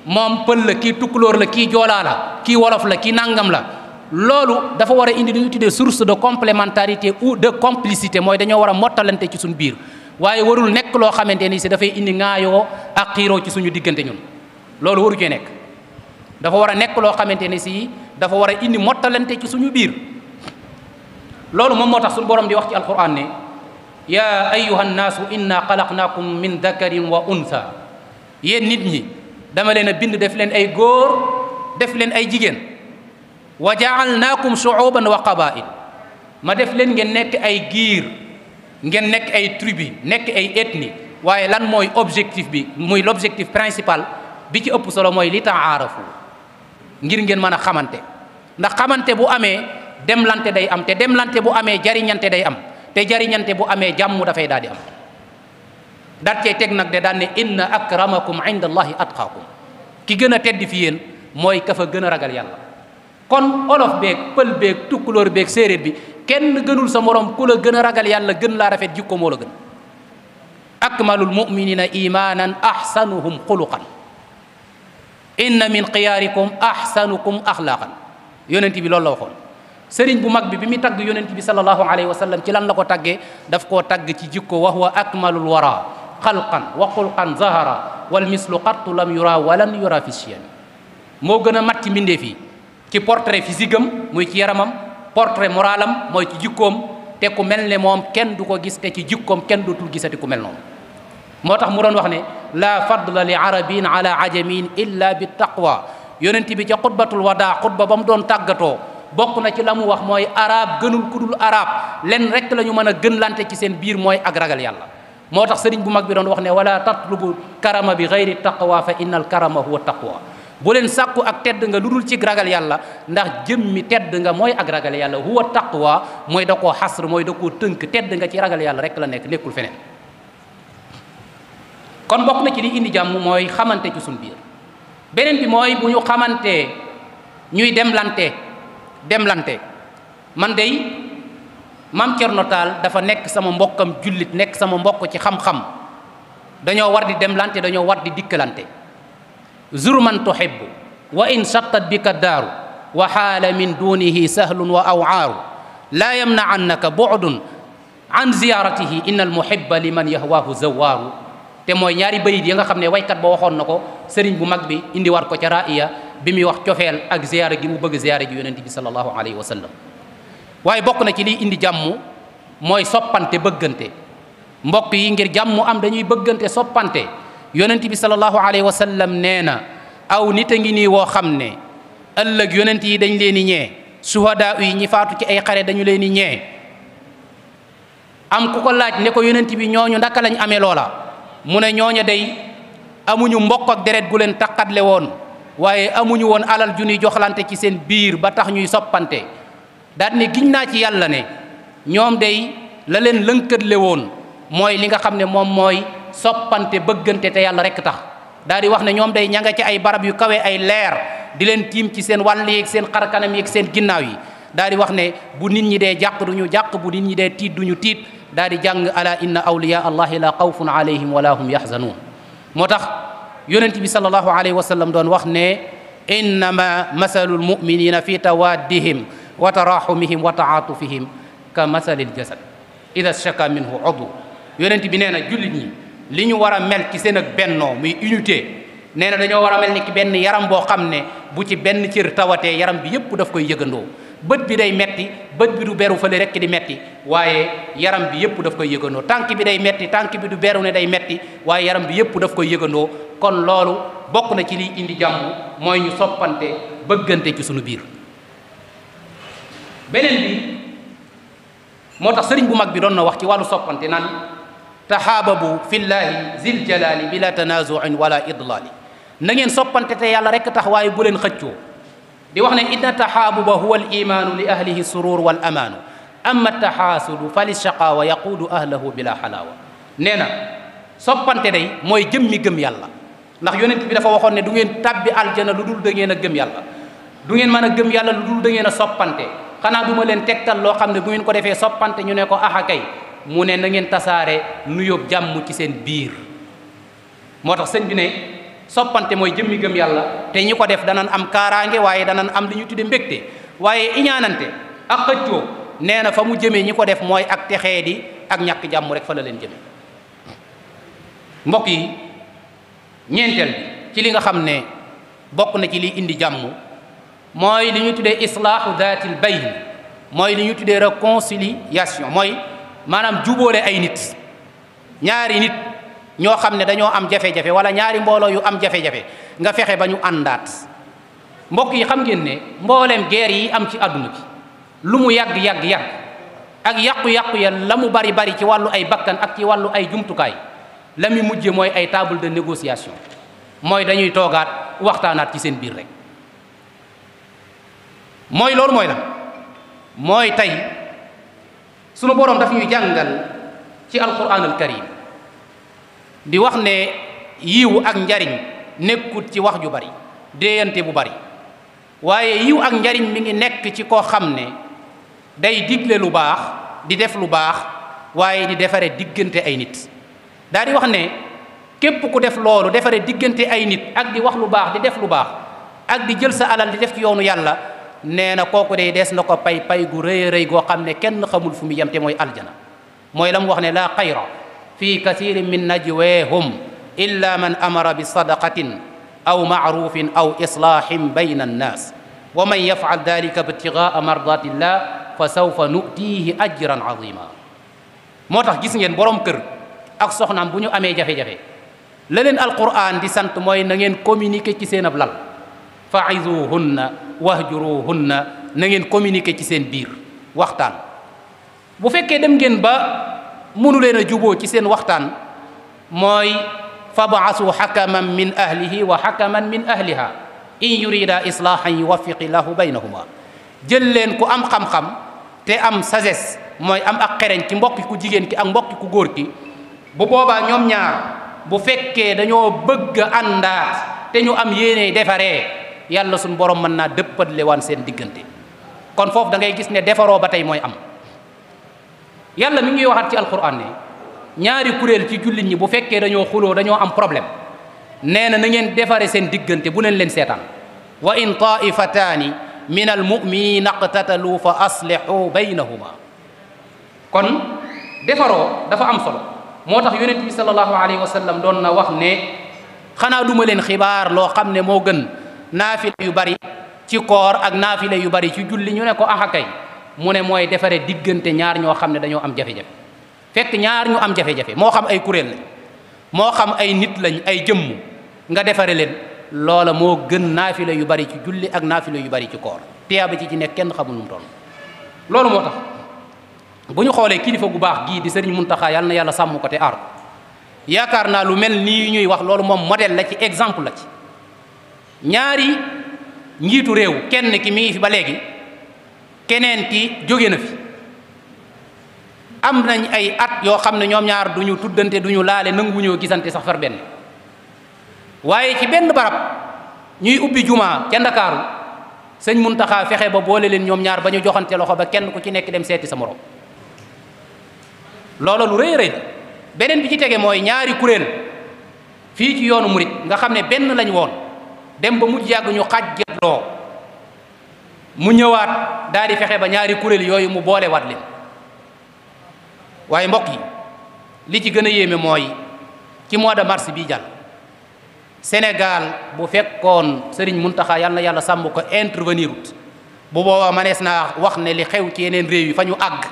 moom pël la kii tukkulóor la kii joolaa la kii wolof la kii nangam la loolu dafa war a indi lu ñuy tuddee source de complémentarité ou de complicité mooy dañoo war a mottalante ci suñu biir waaye warul nekk loo xamante ni si dafay indi ŋaayoo ak xiiroo ci suñu diggante ñun loolu waru cee nekk dafa war a nekk loo xamante ne si dafa war a indi mottalante ci suñu biir loolu moom moo tax suñu borom di wax ci alquran ne yaa ayuha nnaasu inna xalaqnaakum min dakarin wa untha yéen nit ñi dama leen a bind def leen ay góor def leen ay jigéen wa jaalnaakum shuuban wa qabail ma def leen ngeen nekk ay giir ngeen nekk ay tribu nekk ay ethnie waaye lan mooy objectif bi muy l'objectif principal bi ci ëpp solo mooy li taarafu ngir ngeen mën a xamante ndax xamante bu amee demlante day am te demlante bu amee jariñante day am te jariñante bu amee jàmm dafay daal di am daat cey teg nag de daan ne inna akramakum inda allahi atqaakum ki gën a tedd fi yéen mooy ka fa gën a ragal yàlla kon olof beeg pël beeg tukkulóor beeg séeréer bi kenn gënul sa morom ku la gën a ragal yàlla gën laa rafet jikko moo la gën akmalul muminina imanan ahsanuhum xuluqan inna min xiyaarikum ahsanukum axlaaqan yonent bi loolu la waxoon sëriñ bu mag bi muy tagg yonent bi sallallahu alayhi wa sallam ci lan la ko taggee daf koo tagg ci jikko wa huwa akmalul wara xalqan wa xulqan zahara wal mislu qattu lam yura walan yura fi siyami moo gën a mat ci mbindeef yi ci portrait physique am muy ci yaramam portrait moralam mooy ci jikkoom te ku mel ne moom kenn du ko gis te ci jikkoom kenn dootul gisati ku mel noonu moo tax mu doon wax ne la fadla li arabin ala ajamin illa bi taqwa yonent bi ca xutbatul wadaa xutba ba mu doon tàggatoo bokk na ci la mu wax mooy arab gënul kudul arab len rek la ñu mën a gën lante ci seen biir mooy ak ragal yàlla moo tax sëriñ bu mag bi doon wax ne wala tatlubu karama bi gayri taqwa fa inna al karama huwa taqwa bu leen sàkku ak tedd nga lu dul ci ragal yàlla ndax jëmmi tedd nga mooy ak ragal yàlla huwa taqwa mooy da koo xasr mooy da koo tënk tedd nga ci ragal yàlla rek la nekk nekkul feneen kon bokk na ci li indi jàmm mooy xamante ci suñ biir beneen bi mooy bu ñu xamantee ñuy demlante man dey Maam Cerno Taal dafa nekk sama mbokkam jullit nekk sama mbokk ci xam-xam dañoo war di demlante dañoo war di dikkalante zur man tuhibbu wa in sattat bika daaru wa xaala min dunihi sahlun wa awaaru laa yamna'annaka bu'dun an ziyaratihi inna al muhibba liman yahwaahu zawaaru te mooy ñaari bayit yi nga xam ne waykat ba waxoon na ko sëriñ bu mag bi indi war ko ca ra'iya bi muy wax cofeel ak ziyaara gi mu bëgg ziyaara ji yonent bi sallallahu alayhi wa sallam waaye bokk na ci liy indi jàmm mooy soppante bëggante mbokk yi ngir jàmm am dañuy bëggante soppante yonent bi sallallahu alayhi wa sallam nee na aw nit a ngi nii woo xam ne ëllëg yonent yi dañ leen di ñee suhadaa yi ñi faatu ci ay xare dañu leen di ñee am ku ko laaj ne ko yonent bi ñooñu ndaka lañ amee loola mu ne ñooña day amuñu mbokk ak deret gu leen taqatle woon waaye amuñu woon alal ju ñuy joxlante ci seen biir ba tax ñuy soppante daal ne giñ naa ci yàlla ne ñoom day la leen lënkatle woon mooy li nga xam ne moom mooy soppante bëggante te yàlla rek tax daal di wax ne ñoom day ña nga ci ay barab yu kawe ay leer di leen tiim ci seen wàll yeeg seen xarkanam yeeg seen ginnaaw yi daal di wax ne bu nit ñi dee jàq duñu jàq bu nit ñi dee tiit duñu tiit daal di jàng ala inna awliya allahi la xawfun alayhim wala hum yaxzanuun moo tax yonent bi sallallahu alayhi wa sallam doon wax ne innama masalu lmuminina fi tawaddihim wa taraxumihim wa taatufihim ka masali ljasad ida shaka minhu udu yonent bi nee na jullit ñi li ñu war a mel ci seen ak bennoo muy unité nee na dañoo war a mel ni ki benn yaram boo xam ne bu ci benn cër tawatee yaram bi yépp daf koy yëgandoo bët bi day metti bët bi du beru fële rekk di metti waaye yaram bi yépp daf koy yëgandoo tànk bi day metti tànk bi du beru ne day metti waaye yaram bi yépp daf koy yëgandoo kon loolu bokk na ci liy indi jàmm mooy ñu soppante bëggante ci sunu biir beneen bi moo tax sëriñ bu mag bi doon na wax ci wàllu soppante naan taxaababu fillahi zil jalali bila tanazuin wala idlali na ngeen soppante te yàlla rekk tax waaye bu leen xëccoo di wax ne inna taxaabuba huwa al imaanu li ahlihi surur wal amaanu amma taxaasudu fa li shaqaawa yaquudu ahlahu bila xalaawa nee na soppante day mooy jëmmi gëm yàlla ndax yonent bi dafa waxoon ne du ngeen tabbi aljana lu dul da ngeen a gëm yàlla du ngeen mën a gëm yàlla lu dul da ngeen a soppante xanaa du ma leen tegtal loo xam ne bu ngeen ko defee soppante ñu ne ko axa kay mu ne na ngeen tasaare nuyób jàmm ci seen biir moo tax sëñ bi ne soppante mooy jëmmi gëm yàlla te ñi ko def danan am kaaraange waaye danan am li ñu tudde mbégte waaye iñaanante ak xëccoo nee na fa mu jëmee ñi ko def mooy ak texee di ak ñàkk jàmm rek fa la leen jëme mbokk yi ñeenteel bi ci li nga xam ne bokk na ci li indi jàmm mooy li ñu tuddee islaahu daatil bayn mooy li ñu tuddee réconciliation mooy maanaam jubóole ay nit ñaari nit ñoo xam ne dañoo am jafe-jafe wala ñaari mbooloo yu am jafe-jafe nga fexe ba ñu àndaat. mbokk yi xam ngeen ne mbooleem guerre yi am ci àdduna bi lu mu yàgg ak yàqu-yàqu ya la mu bari ci wàllu ay bakkan ak ci wàllu ay jumtukaay la mu mujje mooy ay table de négociation mooy dañuy toogaat waxtaanaat ci seen biir rek. mooy loolu mooy la mooy tey sunu boroom daf ñuy jàngal ci alquran al karim di wax ne yiw ak njariñ nekkut ci wax ju bari déeyante bu bari waaye yiw ak njariñ mi ngi nekk ci koo xam ne day digle lu baax di def lu baax waaye di defare diggante ay nit. daal di wax ne képp ku def loolu defare diggante ay nit ak di wax lu baax di def lu baax ak di jël sa alal di def ci yoonu yàlla nee na kooku day des na ko pay gu rëy rëy goo xam ne kenn xamul fu mu yem te mooy aljana. mooy la mu wax ne laa xayra fi kathirin min najweehum illa man amara bi sadaqatin aw maarufin aw islaahin bayna annaas wa man yafal dalika ibtigaa mardatillah fa sawfa nutiihi ajran azima. moo tax gis ngeen borom kër ak soxnaam bu ñu amee jafe-jafe la leen alquran di sant mooy na ngeen communiquer ci seen ab lal fa'izuhunna wahjuruhunna na ngeen communiquer ci seen biir waxtaan. bu fekkee dem ngeen ba mënu leen a juboo ci seen waxtaan mooy fab'asu hakaman min ahlihi wa hakaman min ahliha in yurida islahan yuwaffiqi lahu baynahuma. jël leen ku am xam-xam te am sagesse mooy am ak xereñ ci mbokki ku jigéen ki ak mbokki ku góor ki bu boobaa ñoom ñaar bu fekkee dañoo bëgg a àndaat te ñu am yéene defaree yàlla suñ borom mën naa dëppatle waan seen diggante. kon foofu da ngay gis ne defaroo ba tey mooy am. yàlla mi ngi waxaat ci alquran ne ñaari kuréel ci jullit ñi bu fekkee dañoo xuloo dañoo am problème nee na ngeen defare seen diggante bu leen seetaan. wa in taifataani min almuminina iqtatalu fa aslihu baynahuma. kon defaroo dafa am solo moo tax yonent bi sallallahu alayhi wa sallam doon na wax ne xanaa duma leen xibaar loo xam ne moo gën naafile yu bari ci koor ak naafile yu bari ci julli ñu ne ko axakay mu ne mooy defare diggante ñaar ñoo xam ne dañoo am jafe-jafe. fekk ñaar ñu am jafe-jafe moo xam ay kuréel lañ moo xam ay nit lañ ay jëmm nga defare leen loola moo gën naafile yu bari ci julli ak naafile yu bari ci koor tiyaaba ci nekk kenn xamul nu mu toll. loolu moo tax bu ñu xoolee kilifa gu baax gii di Sëriñ Muntaxa yàlla na yàlla sàmm ko te aar ko yaakaar naa lu mel nii ñuy wax loolu moom modèle la ci exemple la ci. ñaari njiitu réew kenn ki mi ngi fi ba léegi keneen ki jóge na fi am nañ ay at yoo xam ne ñoom ñaar duñu tuddante duñu laale nanguwuñoo gisante sax far benn waaye ci benn barab ñuy ubbi jumaa ca Ndakaaru sëñ Muntaxa fexe ba boole leen ñoom ñaar ba ñu joxante loxo ba kenn ku ci nekk dem seeti sa morom loola lu rëy rëy beneen bi ci tege mooy ñaari kuréel fii ci yoonu murit nga xam ne benn lañ woon dem ba mujj yàgg ñu xàjjatloo mu ñëwaat daal di fexe ba ñaari kuréel yooyu mu boole waat leen. waaye mbokk yi li ci gën a yéeme mooy ci mois de mars bii jàll Sénégal bu fekkoon Serigne Mountakha yàlla na yàlla sàmm ko intervenir ut bu boobaa manees naa wax ne li xew ci yeneen réew yi fa ñu àgg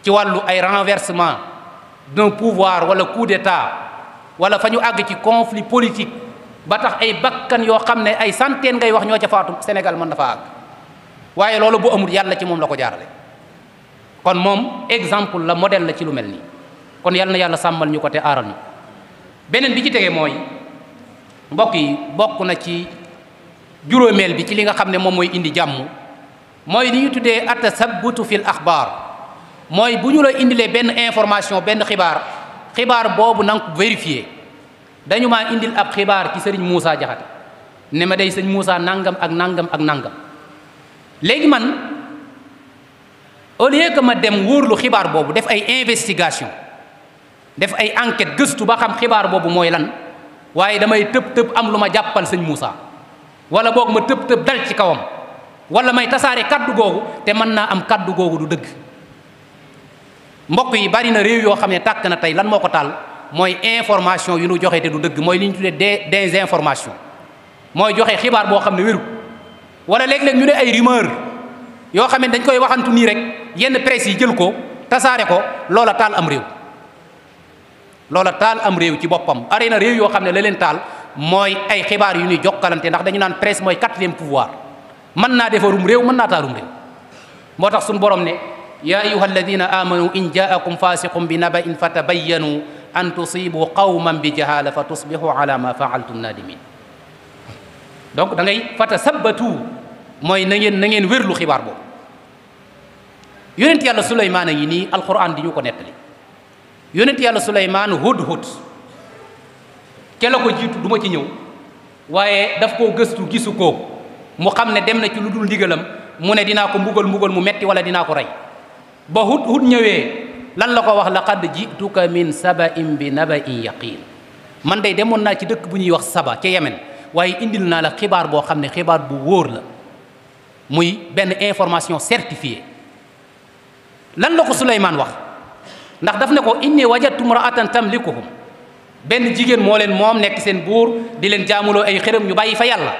ci wàllu ay renversement d'un pouvoir wala coup d'état wala fa ñu àgg ci conflit politique ba tax ay bakkan yoo xam ne ay centaine ngay wax ñoo ca faatu Sénégal mën na fa àgg waaye loolu bu amul yàlla ci moom la ko jaarale. kon moom exemple la modèle la ci lu mel nii kon yal na yàlla sàmmal ñu ko te aaral ñu. beneen bi ci tege mooy mbokk yi bokk na ci juróomeel bi ci li nga xam ne moom mooy indi jàmm mooy li ñu tuddee atasabbutu fil axbaar mooy bu ñu la indilee benn information benn xibaar boobu na nga ko vérifier. dañu maa indil ab xibaar ci sëriñ Moussa Jaxate ne ma day sëñ Moussa nangam ak nangam ak nangam léegi man au lieu que ma dem wóorlu xibaar boobu def ay investigation def ay enquête gëstu ba xam xibaar boobu mooy lan waaye damay tëb am lu ma jàppal sëñ Moussa wala boog ma tëb dal ci kawam wala may tasaare kaddu googu te mën naa am kaddu googu du dëgg. mbokk yi bari na réew yoo xam ne tàkk na tey lan moo ko taal mooy information yu nu joxe te du dëgg mooy li ñu tuddee désinformation mooy joxe xibaar boo xam ne wéru wala léeg-léeg ñu ne ay rumeur yoo xam ne dañ koy waxantu nii rek yenn presse yi jël ko tasaare ko, loola taal am réew. loola taal am réew ci boppam. ari na réew yoo xam ne la leen taal mooy ay xibaar yu ñuy jokkalante, ndax dañu naan presse mooy 4e pouvoir. mën naa defarum réew, mën naa taalum réew. moo tax suñu borom ne yaa ayuha alladina amanu in jaakum fasiqum bi naba'in fatabayyanu an tusibu qawman bi jahala fa tusbihu ala ma faaltum nadimin. donc da ngay fatasabbatu mooy na ngeen wérlu xibaar boobu. yonent yàlla Suleymaan a ngi nii alquran di ñu ko nettali. yonent yàlla Suleymaan hudhud ke la ko jiitu du ma ci ñëw, waaye daf koo gëstu gisu ko, mu xam ne dem na ci lu dul ndigalam, mu ne dinaa ko mbugal mu metti wala dinaa ko rey. ba hudhud ñëwee lan la ko wax, laqad jituka min saba'in bi naba'in yaqin. man day demoon naa ci dëkk bu ñuy wax Saba ca Yemen, waaye indil naa la xibaar boo xam ne xibaar bu wóor la, muy benn information certifiée. lan la ko Suleymaan wax? ndax daf ne ko inni wajadtu imra'atan tamlikuhum, benn jigéen moo leen moom, nekk seen buur, di leen jaamuloo ay xërëm ñu bàyyi fa yàlla.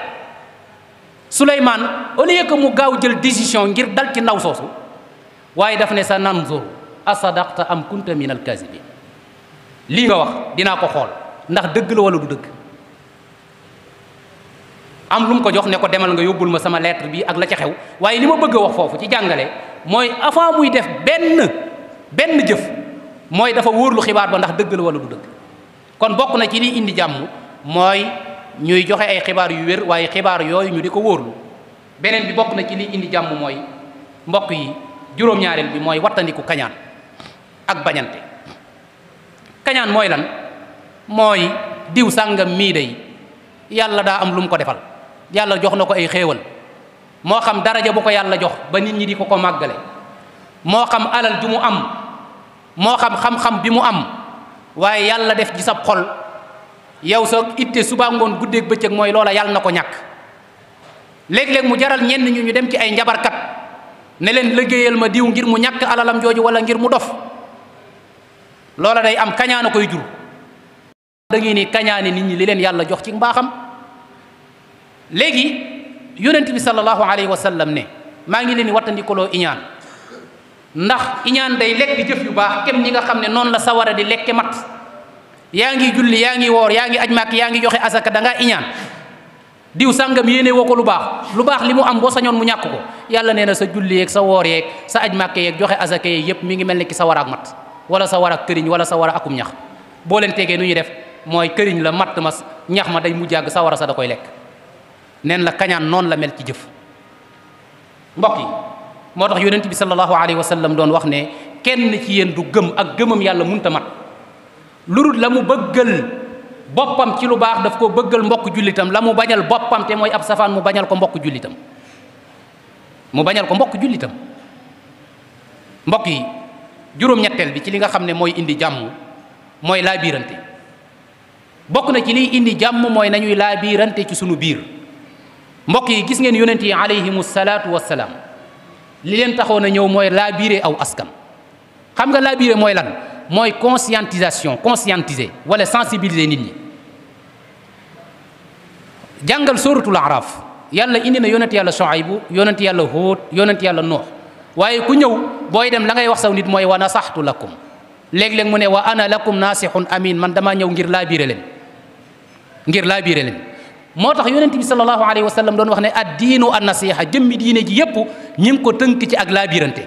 Suleymaan au lieu que mu gaaw jël décision ngir dal ci ndaw soosu, waaye daf ne sa nanzur asadaqta am kunta min alkazibin. lii nga wax dinaa ko xool ndax dëgg la wala du dëgg. am lu mu ko jox ne ko demal nga yóbbul ma sama lettre bi ak la ca xew. waaye li ma bëgg a wax foofu ci jàngale mooy avant muy def benn jëf, mooy dafa wóorlu xibaar ba ndax dëgg la wala du dëgg. kon bokk na ci liy indi jàmm mooy ñuy joxe ay xibaar yu wér, waaye xibaar yooyu ñu di ko wóorlu. beneen bi bokk na ci liy indi jàmm mooy mbokk yi, juróom-ñaareel bi mooy wattandiku kañaan ak bañante. kañaan mooy lan? mooy diw sàngam mii day yàlla daa am lu mu ko defal, yàlla jox na ko ay xéewal, moo xam daraja bu ko yàlla jox ba nit ñi di ko màggale, moo xam alal ju mu am, moo xam xam-xam bi mu am, waaye yàlla def ci sab xol yow sa itte suba ngoon guddeeg bëccëg mooy loola yàlla na ko ñàkk. léeg-léeg mu jaral ñenn ñu dem ci ay njabarkat ne leen liggéeyal ma diw ngir mu ñàkk alalam jooju wala ngir mu dof. loola day am kañaan a koy jur. da ngeen ni kañaane nit ñi li leen yàlla jox ci mbaaxam. léegi yonent bi sallallahu alayhi wa sallam ne maa ngi leen di wattandikuloo iñaan, ndax iñaan day lekk jëf yu baax kem ñi nga xam ne noonu la sawara di lekke mat. yaa ngi julli, yaa ngi woor, yaa ngi aj màkk, yaa ngi joxe asaka, da ngaa iñaan. diw sàngam yéene woo ko lu baax li mu am boo sañoon mu ñàkk ko. yàlla nee na sa julli yeeg sa woor yeeg sa aj màkk yeeg joxe asaka yeeg yëpp mi ngi mel ni ki sa war ak mat, wala sa war ak këriñ, wala sa war a akum ñax. boo leen tegee nu ñuy def mooy këriñ la, matt ma, ñax ma day mu jàgg sa war a sa da koy lekk. neen la kañaan noonu la mel ci jëf. mbokk yi, moo tax yonent bi sallallahu alayhi wa sallam doon wax ne kenn ci yéen du gëm ak gëmam yàlla munta mat lu dul la mu bëggal boppam ci lu baax daf ko bëggal mbokk jullitam, la mu bañal boppam te mooy ab safaan mu bañal ko mbokk jullitam. mbokk yi, juróom-ñetteel bi ci li nga xam ne mooy indi jàmm mooy laabirante. bokk na ci liy indi jàmm mooy nañuy laabirante ci sunu biir. mbokk yi, gis ngeen yonent yi alayhimu salaatu wassalaam li leen taxoon a ñëw mooy laabire aw askan. xam nga laabire mooy lan? mooy conscientiser wala sensibiliser nit ñi. jàngal sóoratul Araaf, yàlla indi na yonent yàlla Shuaybu, yonent yàlla Huud, yonent yàlla Nuux, waaye ku ñëw booy dem la ngay wax saw nit mooy wa nasaxtu lakum. léeg-léeg mu ne wa ana lakum naasixun amin, man damaa ñëw ngir laabire leen. moo tax yonent bi sallallahu alayhi wa sallam doon wax ne ad diinu an nasiha, jëmmi diine ji yépp ñi ngi ko tënk ci ak laabirante.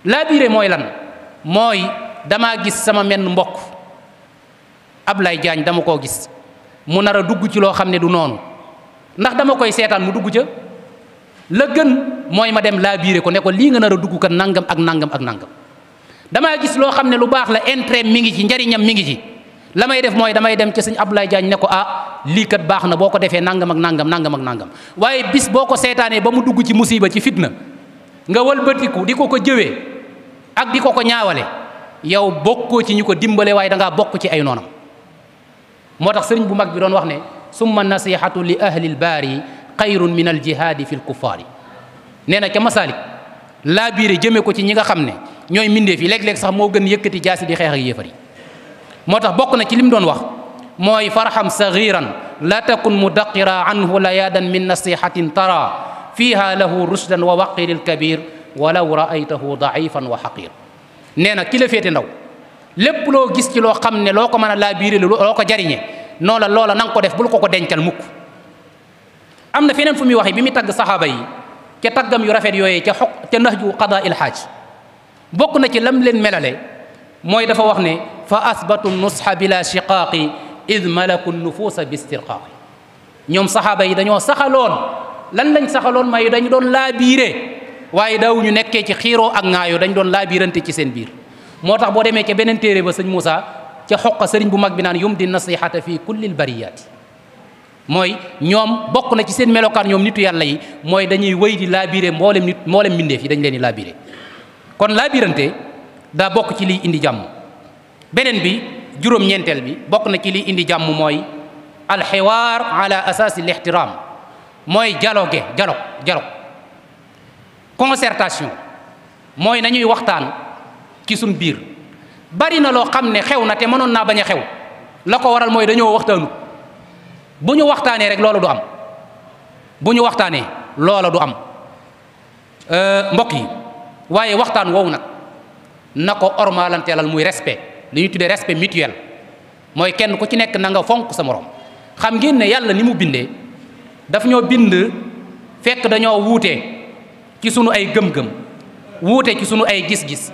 laabire mooy lan? mooy damaa gis sama menn mbokk Ablaye Diagne, dama koo gis mu nar a dugg ci loo xam ne du noonu, ndax dama koy seetaan mu dugg ca? la gën mooy ma dem laabire ko ne ko lii nga nar a dugg kat nangam ak nangam ak nangam. damaa gis loo xam ne lu baax la, intérêt mi ngi ci, njariñam mi ngi ci, la may def mooy damay dem ci sëñ Ablaye Diagne ne ko lii kat baax na boo ko defee nangam ak nangam. waaye bis boo ko seetaanee ba mu dugg ci musiba, ci fitna, nga wëlbatiku di ko jëwee ak di ko ñaawale, yow bokkoo ci ñu ko dimbale, waaye da ngaa bokk ci ay noonam. moo tax sëriñ bu mag bi doon wax ne summa nasihatu li ahli lbaari xayrun min al jihaadi fi l kuffaari. nee na ca Masaalik laa biire jëme ko ci ñi nga xam ne ñooy mbindeef yi léeg-léeg sax moo gën yëkkati jaasi di xeex ak yéefar yi. moo tax bokk na ci lim doon wax mooy farham sagiran la takun mudaqira anhu layaadan min nasihatin tara fiiha lahu rushdan wa waqiril kabir walaw raaytahu daifan wa xaqir. nee na ki la féete ndaw lépp loo gis ci loo xam ne loo ko mën a laa biire loo ko jariñe noola loola na nga ko def bul ko dencal mukk. am na feneen fu muy waxe bi muy tagg saxaaba yi ca taggam yu rafet yooyee ca nahju qadaa il haaj bokk na ci lam leen melale mooy dafa wax ne fa asbatu nusxa bila shiqaaqi id malaku nufuusa bi istirqaaqi. ñoom saxaaba yi dañoo saxaloon lan lañ saxaloon may dañu doon laa biire waaye daawuñu nekkee ci xiiroo ak ŋaayoo dañ doon laa biirante ci seen biir. moo tax boo demee ca beneen téere ba sëñ Moussa ca xoqa sëriñ bu mag bi naan yumdi nasihata fi kulli lbariyaati mooy ñoom bokk na ci seen melokaan ñoom nitu yàlla yi mooy dañuy wéy di laabiire mboolem mbindeef yi dañ leen di laabiire. kon laabirante daa bokk ci liy indi jàmm. beneen bi juróom-ñeenteel bi bokk na ci liy indi jàmm mooy alxiwaar ala asaasi lixtiraam mooy dialogue concertation mooy nañuy waxtaan ci suñ biir. bari na loo xam ne xew na te mënoon naa bañ a xew la ko waral mooy dañoo waxtaanu. bu ñu waxtaanee rek loola du am mbokk yi waaye waxtaan woowu nag na ko ormalanteelal muy respect li ñuy tuddee respect mutuel mooy kenn ku ci nekk na nga fonk sa morom. xam ngeen ne yàlla ni mu bindee daf ñoo bind fekk dañoo wuute ci sunu ay gëm-gëm wuute ci sunu ay gis-gis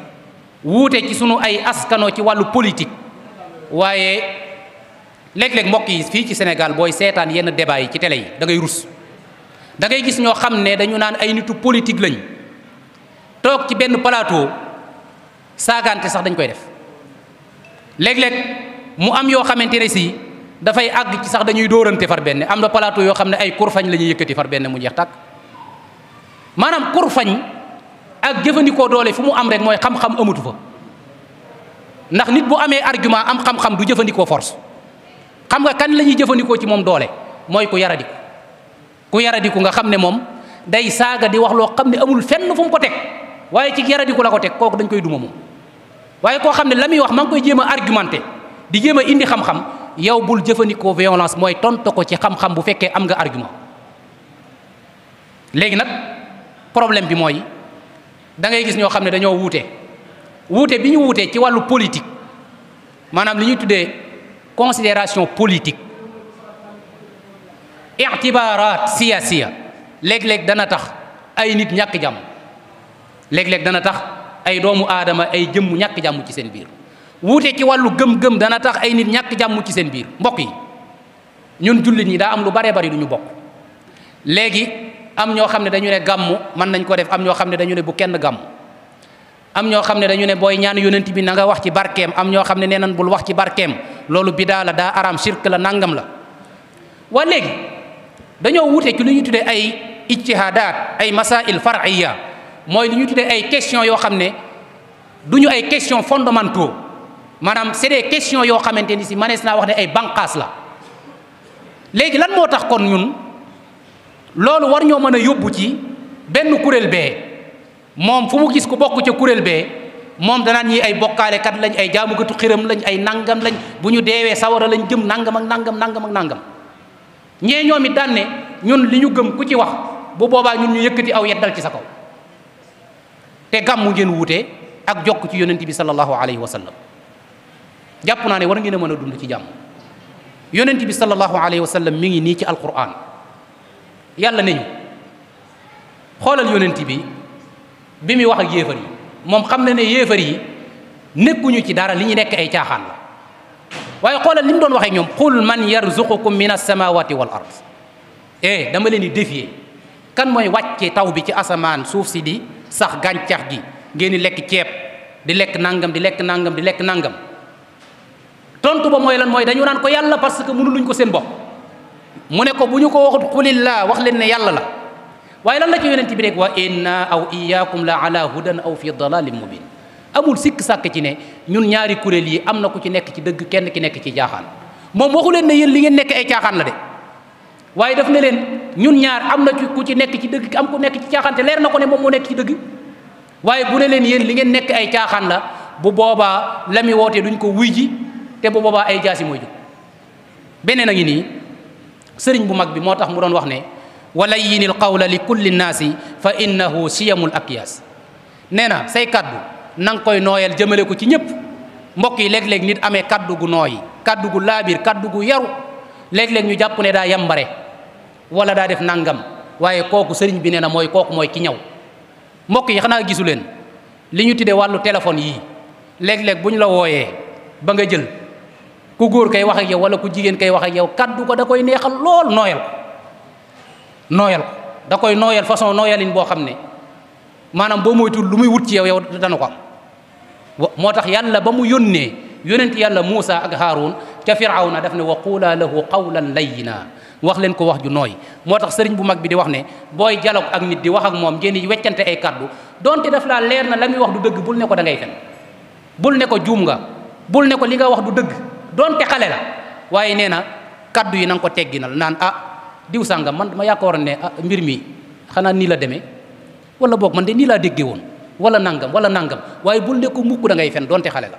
wuute ci sunu ay askano ci wàllu politique. waaye léeg-léeg mbokk yi fii ci Sénégal booy seetaan yenn débat yi ci télé yi da ngay rus da ngay gis ñoo xam ne dañu naan ay nitu politique lañ toog ci benn plateau saagante sax dañ koy def. léeg-léeg mu am yoo xamante ne si dafay àgg ci sax dañuy dóorante far benn am na plateau yoo xam ne ay kurfañ la ñuy yëkkati far benn mu jeex tàkk. maanaam kurfañ ak jëfandikoo doole fu mu am rek mooy xam-xam amatu fa ndax nit bu amee argument am xam-xam du jëfandikoo force. xam nga kan la ñuy jëfandikoo ci moom doole mooy ku yaradiku nga xam ne moom day saaga di wax loo xam ne amul fenn fu mu ko teg waaye ci yaradiku la ko teg kooku dañ koy duma moom. waaye koo xam ne la muy wax maa ngi koy jéem a argumenté di jéem a indi xam-xam yow bul jëfandikoo violence mooy tontu ko ci xam-xam bu fekkee am nga argument. léegi nag problème bi mooy da ngay gis ñoo xam ne dañoo wuute bi ñu wuutee ci wàllu politique maanaam li ñuy tuddee considération politique ictibaaraat siyaasiya léeg-léeg dana tax ay nit ñàkk jàmm léeg-léeg dana tax ay doomu aadama ay jëmm ñàkk jàmm ci seen biir. wuute ci wàllu gëm-gëm dana tax ay nit ñàkk jàmm ci seen biir. mbokk yi ñun jullit ñi daa am lu baree bari du ñu bokk. léegi am ñoo xam ne dañu ne gàmmu mën nañ ko def am ñoo xam ne dañu ne bu kenn gàmmu am ñoo xam ne dañu ne booy ñaan yonent bi na nga wax ci barkeem am ñoo xam ne nee nañ bul wax ci barkeem loolu bidaa la daa araam shirk la nangam la. waa léegi dañoo wuute ci lu ñuy tuddee ay ijtihaadaat ay masail far'iyya mooy lu ñuy tuddee ay questions yoo xam ne du ñu ay questions fondamentaux maanaam c'est des questions yoo xamante ni si manees naa wax ne ay banqaas la. léegi lan moo tax kon ñun loolu war ñoo mën a yóbbu ci benn kuréel bee moom fu mu gis ku bokk ca kuréel bee moom danaan ñi ay bokkaalekat lañ ay jaamukatu xiram lañ ay nangam lañ bu ñu deewee sawara lañ jëm nangam ak nangam ñee ñoom it daan ne ñun li ñu gëm ku ci wax bu boobaa ñun ñu yëkkati aw yet dal ci sa kaw. te gàmmu ngeen wuute ak jokk ci yonent bi sallallahu alayhi wa sallam jàpp naa ne war ngeen a mën a dund ci jàmm. yonent bi sallallahu alayhi wa sallam mi ngi nii ci alquran yàlla nañu xoolal yonent bi muy wax ak yéefar yi moom xam na ne yéefar yi nekkuñu ci dara li ñu nekk ay caaxaan la waaye xoolal li mu doon waxee ñoom qul man yarzuqukum min as-samawati wal ard dama leen di défier kan mooy wàcce taw bi ci asamaan suuf si di sax gàncax gi ngeen di lekk ceeb di lekk nangam di lekk nangam di lekk nangam tontu ba mooy lan mooy dañu naan ko yàlla parce que mënuluñ ko seen bopp mu ne ko bu ñu ko waxut qulillah wax leen ne yàlla la waaye lan la ci yonent bi rek wa inna aw iyaakum la ala hudan aw fi dalalin mubin amul sikk sàkk ci ne ñun ñaari kuréel yi am na ku ci nekk ci dëgg kenn ki nekk ci jaaxaan moom waxu leen ne yéen li ngeen nekk ay caaxaan la de waaye daf ne leen ñun ñaar am na ku ci nekk ci dëgg am ku nekk ci caaxaan te leer na ko ne moom moo nekk ci dëgg waaye bu ne leen yéen li ngeen nekk ay caaxaan la bu boobaa la mi wootee duñ ko wuy ji te bu boobaa ay jaasi mooy jóg beneen a ngi nii sëriñ bu mag bi moo tax mu doon wax ne wa layyinil qawla li kulli nnaasi fa innahu siyamul akyaas. nee na say kaddu na nga koy nooyal jëmale ko ci ñëpp. mbokk yi léeg-léeg nit amee kaddu gu nooyi, kaddu gu laabir, kaddu gu yaru, léeg-léeg ñu jàpp ne daa yambare wala daa def nangam, waaye kooku sëriñ bi nee na kooku mooy ki ñaw. mbokk yi xanaa gisu leen li ñu tuddee wàllu téléphone yii, léeg-léeg bu ñu la wooyee ba nga jël, ku góor kay wax ak yow wala ku jigéen kay wax ak yow, kaddu ko da koy neexal lool, nooyal ko da koy nooyal façon nooyalin boo xam ne maanaam boo moytul lu muy wut ci yow dana ko am. moo tax yàlla ba mu yónnee yonent yàlla Muusa ak Haaruun ca Firawna daf ne wa quulaa lahu qawlan layyinaa, wax leen ko wax ju nooy. moo tax sëriñ bu mag bi di wax ne booy dialogue ak nit di wax ak moom ngeen di weccante ay kaddu, donte daf laa leer na la muy wax du dëgg, bul ne ko da ngay fen, bul ne ko juum nga, bul ne ko li nga wax du dëgg, donte xale la. waaye nee na kaddu yi na nga ko tegginal naan diw sàngam man ma yaakaaroon ne mbir mi xanaa nii la demee, wala boog man de nii laa déggee woon, wala nangam, waaye bul ne ko mukk da ngay fen donte xale la.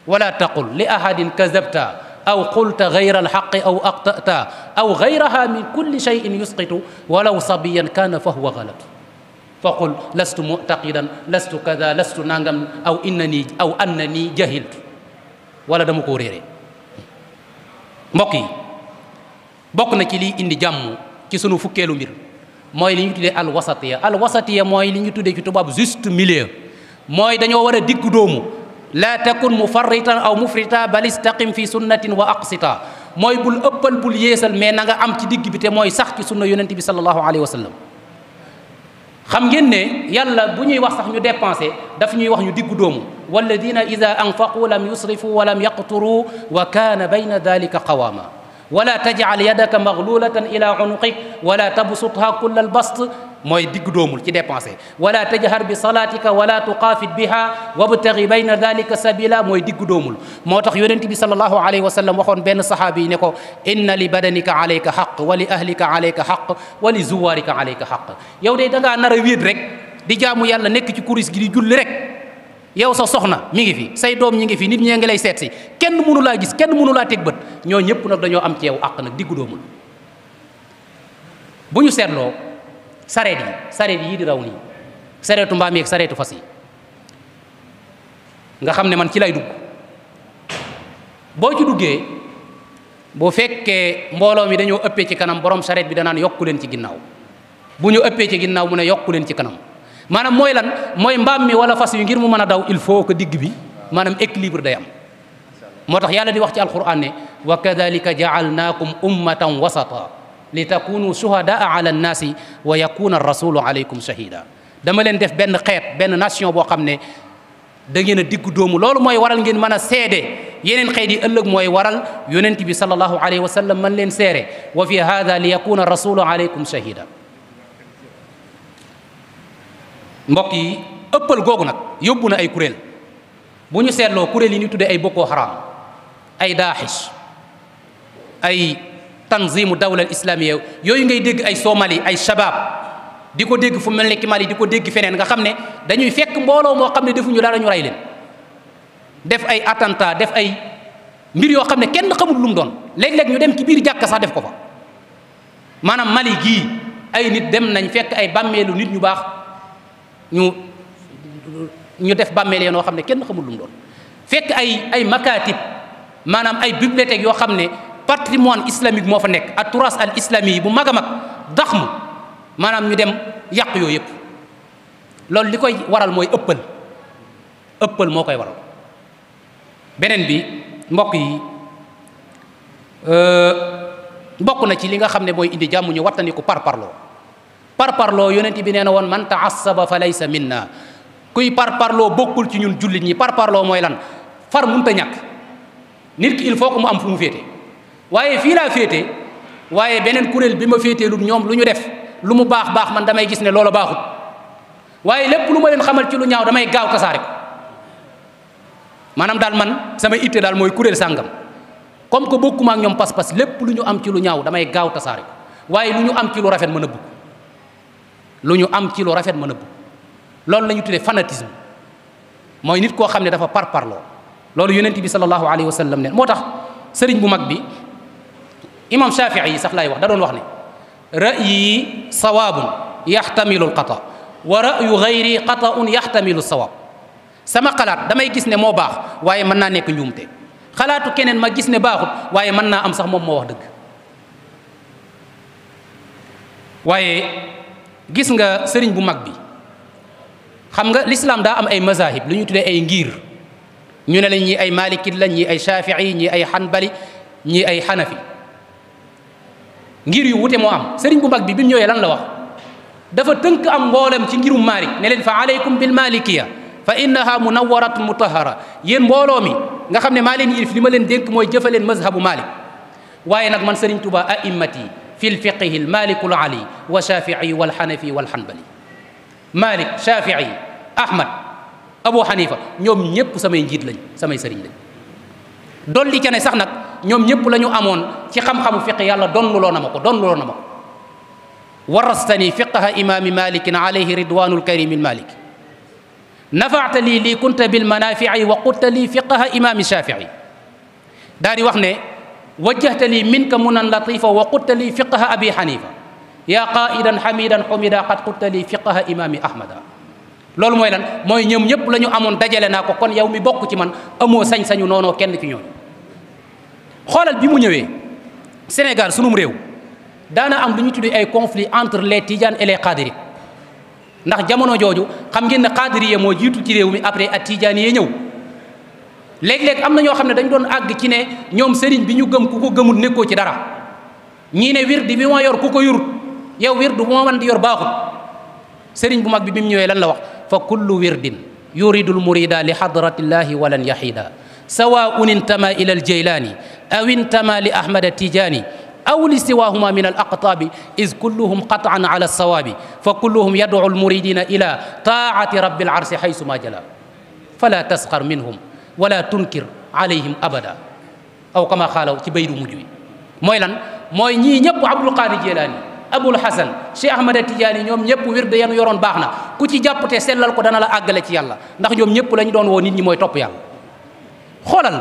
wala taqul li ahadin kazabta aw qulta gayra alxaqi aw aqtata aw gayraha min kulli cheyin yusqitu walaw sabiyan kaana fa huwa galat fa qul lastu muctaqidan lastu kada lastu nangam aw annani jahiltu wala dama koo réere. mbokk yi bokk na ci liy indi jàmm ci sunu fukkeelu mbir mooy li ñu tuddee alwasatiya mooy li ñu tuddee ci tubaab juste milieu, mooy dañoo war a diggu doomu. laa takun mufarritan aw mufrita bal istaqim fi sunnatin wa aqsita, mooy bul ëppal bul yéesal, mais na nga am ci digg bi te mooy sax ci sunna yonent bi sallallahu alayhi wa sallam. xam ngeen ne yàlla bu ñuy wax sax ñu dépensé daf ñuy wax ñu diggu doomu, walladina ida anfaqu lam yusrifu wa lam yaqturu wa kaana bayna dalika qawama. wala tajal yadaka maglulatan ila unuqik wala tabsutha kulla albast, mooy digg doomul ci dépensé. wala tajhar bi salatika wala tuqaafit biha wabtaghi bayna dalika sabila, mooy digg doomul. moo tax yonent bi sallallahu alayhi wa sallam waxoon benn saxaabi yi ne ko inna li badanika alayka xaq wa li ahlika alayka xaq wa li zuwarika alayka xaq. yow de da ngaa nar a wéet rek di jaamu yàlla nekk ci kuris gi di julli rek, yow sa soxna mi ngi fi, say doom ñi ngi fi, nit ñee ngi lay seet si, kenn mënu laa gis, kenn mënu laa teg bët, ñoo ñëpp nag dañoo am ci yow àq nag diggu doomul. bu ñu seetloo sareet yi di raw nii, sareetu mbaam yi ak sareetu fas yi nga xam ne man ci lay dugg, boo ci duggee boo fekkee mbooloo mi dañoo ëppee ci kanam, borom sareet bi danaan yokku leen ci ginnaaw, bu ñu ëppee ci ginnaaw mu ne yokku leen ci kanam. maanaam mooy lan, mooy mbaam mi wala fas yu ngir mu mën a daw il faut que digg bi maanaam équilibre day am. moo tax yàlla di wax ci alquran ne wa kadalika jaalnaakum ummatan wasata li takunu shuhadaa ala nnaasi wa yakuna rasulu alaykum shahida. dama leen def benn xeet, benn nation boo xam ne da ngeen a diggu doomu. loolu mooy waral ngeen mën a seede yeneen xeet yi ëllëg, mooy waral yonent bi sallallahu alayhi wa sallam man leen seere wa fi hada li yakuna rasulu alaykum shahida. mbokk yi ëppal googu nag yóbbu na ay kuréel. bu ñu seetloo kuréel yi ñu tuddee ay Boko Haram, ay Daesh, ay tanzimu dawla al islamiyya, yooyu ngay dégg ay Somali, ay Shabab, di ko dégg fu mel ne ki Mali, di ko dégg feneen, nga xam ne dañuy fekk mbooloo moo xam ne defuñu dara ñu rey leen, def ay attentat, def ay mbir yoo xam ne kenn xamul lu mu doon. léeg-léeg ñu dem ci biir jàkka sax def ko fa. maanaam Mali gii ay nit dem nañ fekk ay bàmmeelu nit ñu baax, ñu def bàmmeel yoo xam ne kenn xamul lu mu doon. fekk ay makatib, maanaam ay bibliothèques yoo xam ne patrimoine islamique moo fa nekk, ak turas al islami yi bu mag a mag daxmu, maanaam ñu dem yàq yooyu yëpp. loolu li koy waral mooy ëppal moo koy waral. beneen bi mbokk yi bokk na ci li nga xam ne mooy indi jàmm ñu wattandiku parparloo yonent bi nee na woon man taassaba fa laysa minna, kuy parparloo bokkul ci ñun jullit ñi. parparloo mooy lan? far mënut a ñàkk, nit ki il faut que mu am fu mu féete. waaye fii laa féete, waaye beneen kuréel bi ma féetee lu ñoom lu ñu def lu mu baax baax man damay gis ne loola baaxut, waaye lépp lu ma leen xamal ci lu ñaaw damay gaaw tasaare ko. maanaam daal man sama itte daal mooy kuréel sàngam, comme que bokkuma ak ñoom pas-pas, lépp lu ñu am ci lu ñaaw damay gaaw tasaare ko, waaye lu ñu am ci lu rafet mën a bëgg, lu ñu am ci lu rafet mën a bëgg. loolu la ñu tuddee fanatisme, mooy nit koo xam ne dafa parparloo. loolu yonent bi sallallahu alayhi wa sallam ne. moo tax sëriñ bu mag bi imam Shafii yi sax laay wax da doon wax ne ra'yi sawaabun yaxtamilu alxata wa ra'yu gayri xataun yaxtamilu sawaab sama xalaat damay gis ne moo baax waaye mën naa nekk njuumte xalaatu keneen ma gis ne baaxut waaye mën naa am sax moom moo wax dëgg waaye gis nga sëriñ bu mag bi xam nga l'islam daa am ay mazahib lu ñu tuddee ay ngir ñu ne la ñii ay malikit la ñii ay shafii ñii ay hanbali ñii ay hanafi ngir yu wute moo am sëriñ bu mag bi mu ñëwee lan la wax dafa tënk am mboolem ci ngirum Malik ne leen fa alaykum bil malikiya fa innaha munawwaratun mutahhara yéen mbooloo mi nga xam ne maa leen yilif li ma leen dénk mooy jëfaleen mazhabu Malik waaye nag man sëriñ Tuubaa a'immati fi lfiqihi lmalikul ali wa shafii wal hanafi wal hanbali Malik shafii Ahmad Abu Hanifa ñoom ñëpp samay njiit lañ samay sëriñ lañ dolli ca ne sax nag ñoom ñëpp la ñu amoon ci xam-xamu fiq yàlla donnuloo na ma ko warastani fiqha imami malikin alayhi ridwanul karimil malik nafaata lii kunta bil manafii wa qulta lii fiqha imami shafii daal di wax ne wajjahta lii minka munan latifa wa qulta lii fiqha abi hanifa yaa qaidan hamidan humida qad qulta lii fiqha imami ahmada loolu mooy lan mooy ñoom ñëpp la ñu amoon dajale naa ko kon yow mi bokk ci man amoo sañ-sañu noonoo kenn ci ñooñu xoolal bi mu ñëwee Sénégal sunum réew daana am lu ñu tuddee ay conflit entre les tidianes et les qadiri ndax jamono jooju xam ngeen ne qadiri moo jiitu ci réew mi après ak tidiane yee ñëw léeg-léeg am na ñoo xam ne dañ doon àgg ci ne ñoom sëriñ bi ñu gëm ku ko gëmul nekkoo ci dara ñii ne wirdi bi ma yor ku ko yurut yow wirdu bu ma mën di yor baaxut sëriñ bu mag bi mu ñëwee lan la wax fa kullu wirdin yuridul murida li hadratillahi walan yahida sawaun intama ila al jaylani aw intama li ahmada tijani aw li siwahuma min al aqtabi is kulluhum qatan ala alsawabi fa kulluhum yad'u almuridina ila taati rabbi al arsi haysuma jala fala tasxar minhum wala tunkir alayhim abada aw kama xaalaw ci baydu mujj wi mooy lan mooy ñii ñëpp Abdul Qadir Jilani Abul Hasan Cheikh Ahmada Tidiane ñoom ñëpp wird yanu yoroon baax na ku ci jàpp te sellal ko dana la àggale ci yàlla ndax ñoom ñëpp lañ doon woo nit ñi mooy topp yàlla xoolal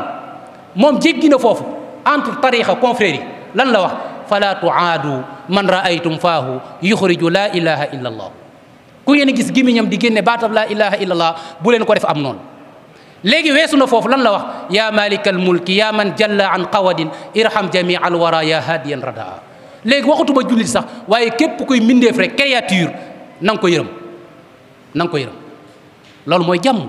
moom jéggi na foofu entre tarixa confrérie lan la wax fala tuaadu man raaytum faahu yuxriju laa ilaha illa allah ku ngeen gis gémmiñam di génne baatab laa ilaha illa allah bu leen ko def am noonu léegi weesu na foofu lan la wax ya malikal mulki ya man jalla an qawadin irham jamia al wara ya hadiyan radaa léegi waxatuma jullit sax waaye képp kuy mbindeef rek créature na nga ko yërëm na nga ko yërëm loolu mooy jàmm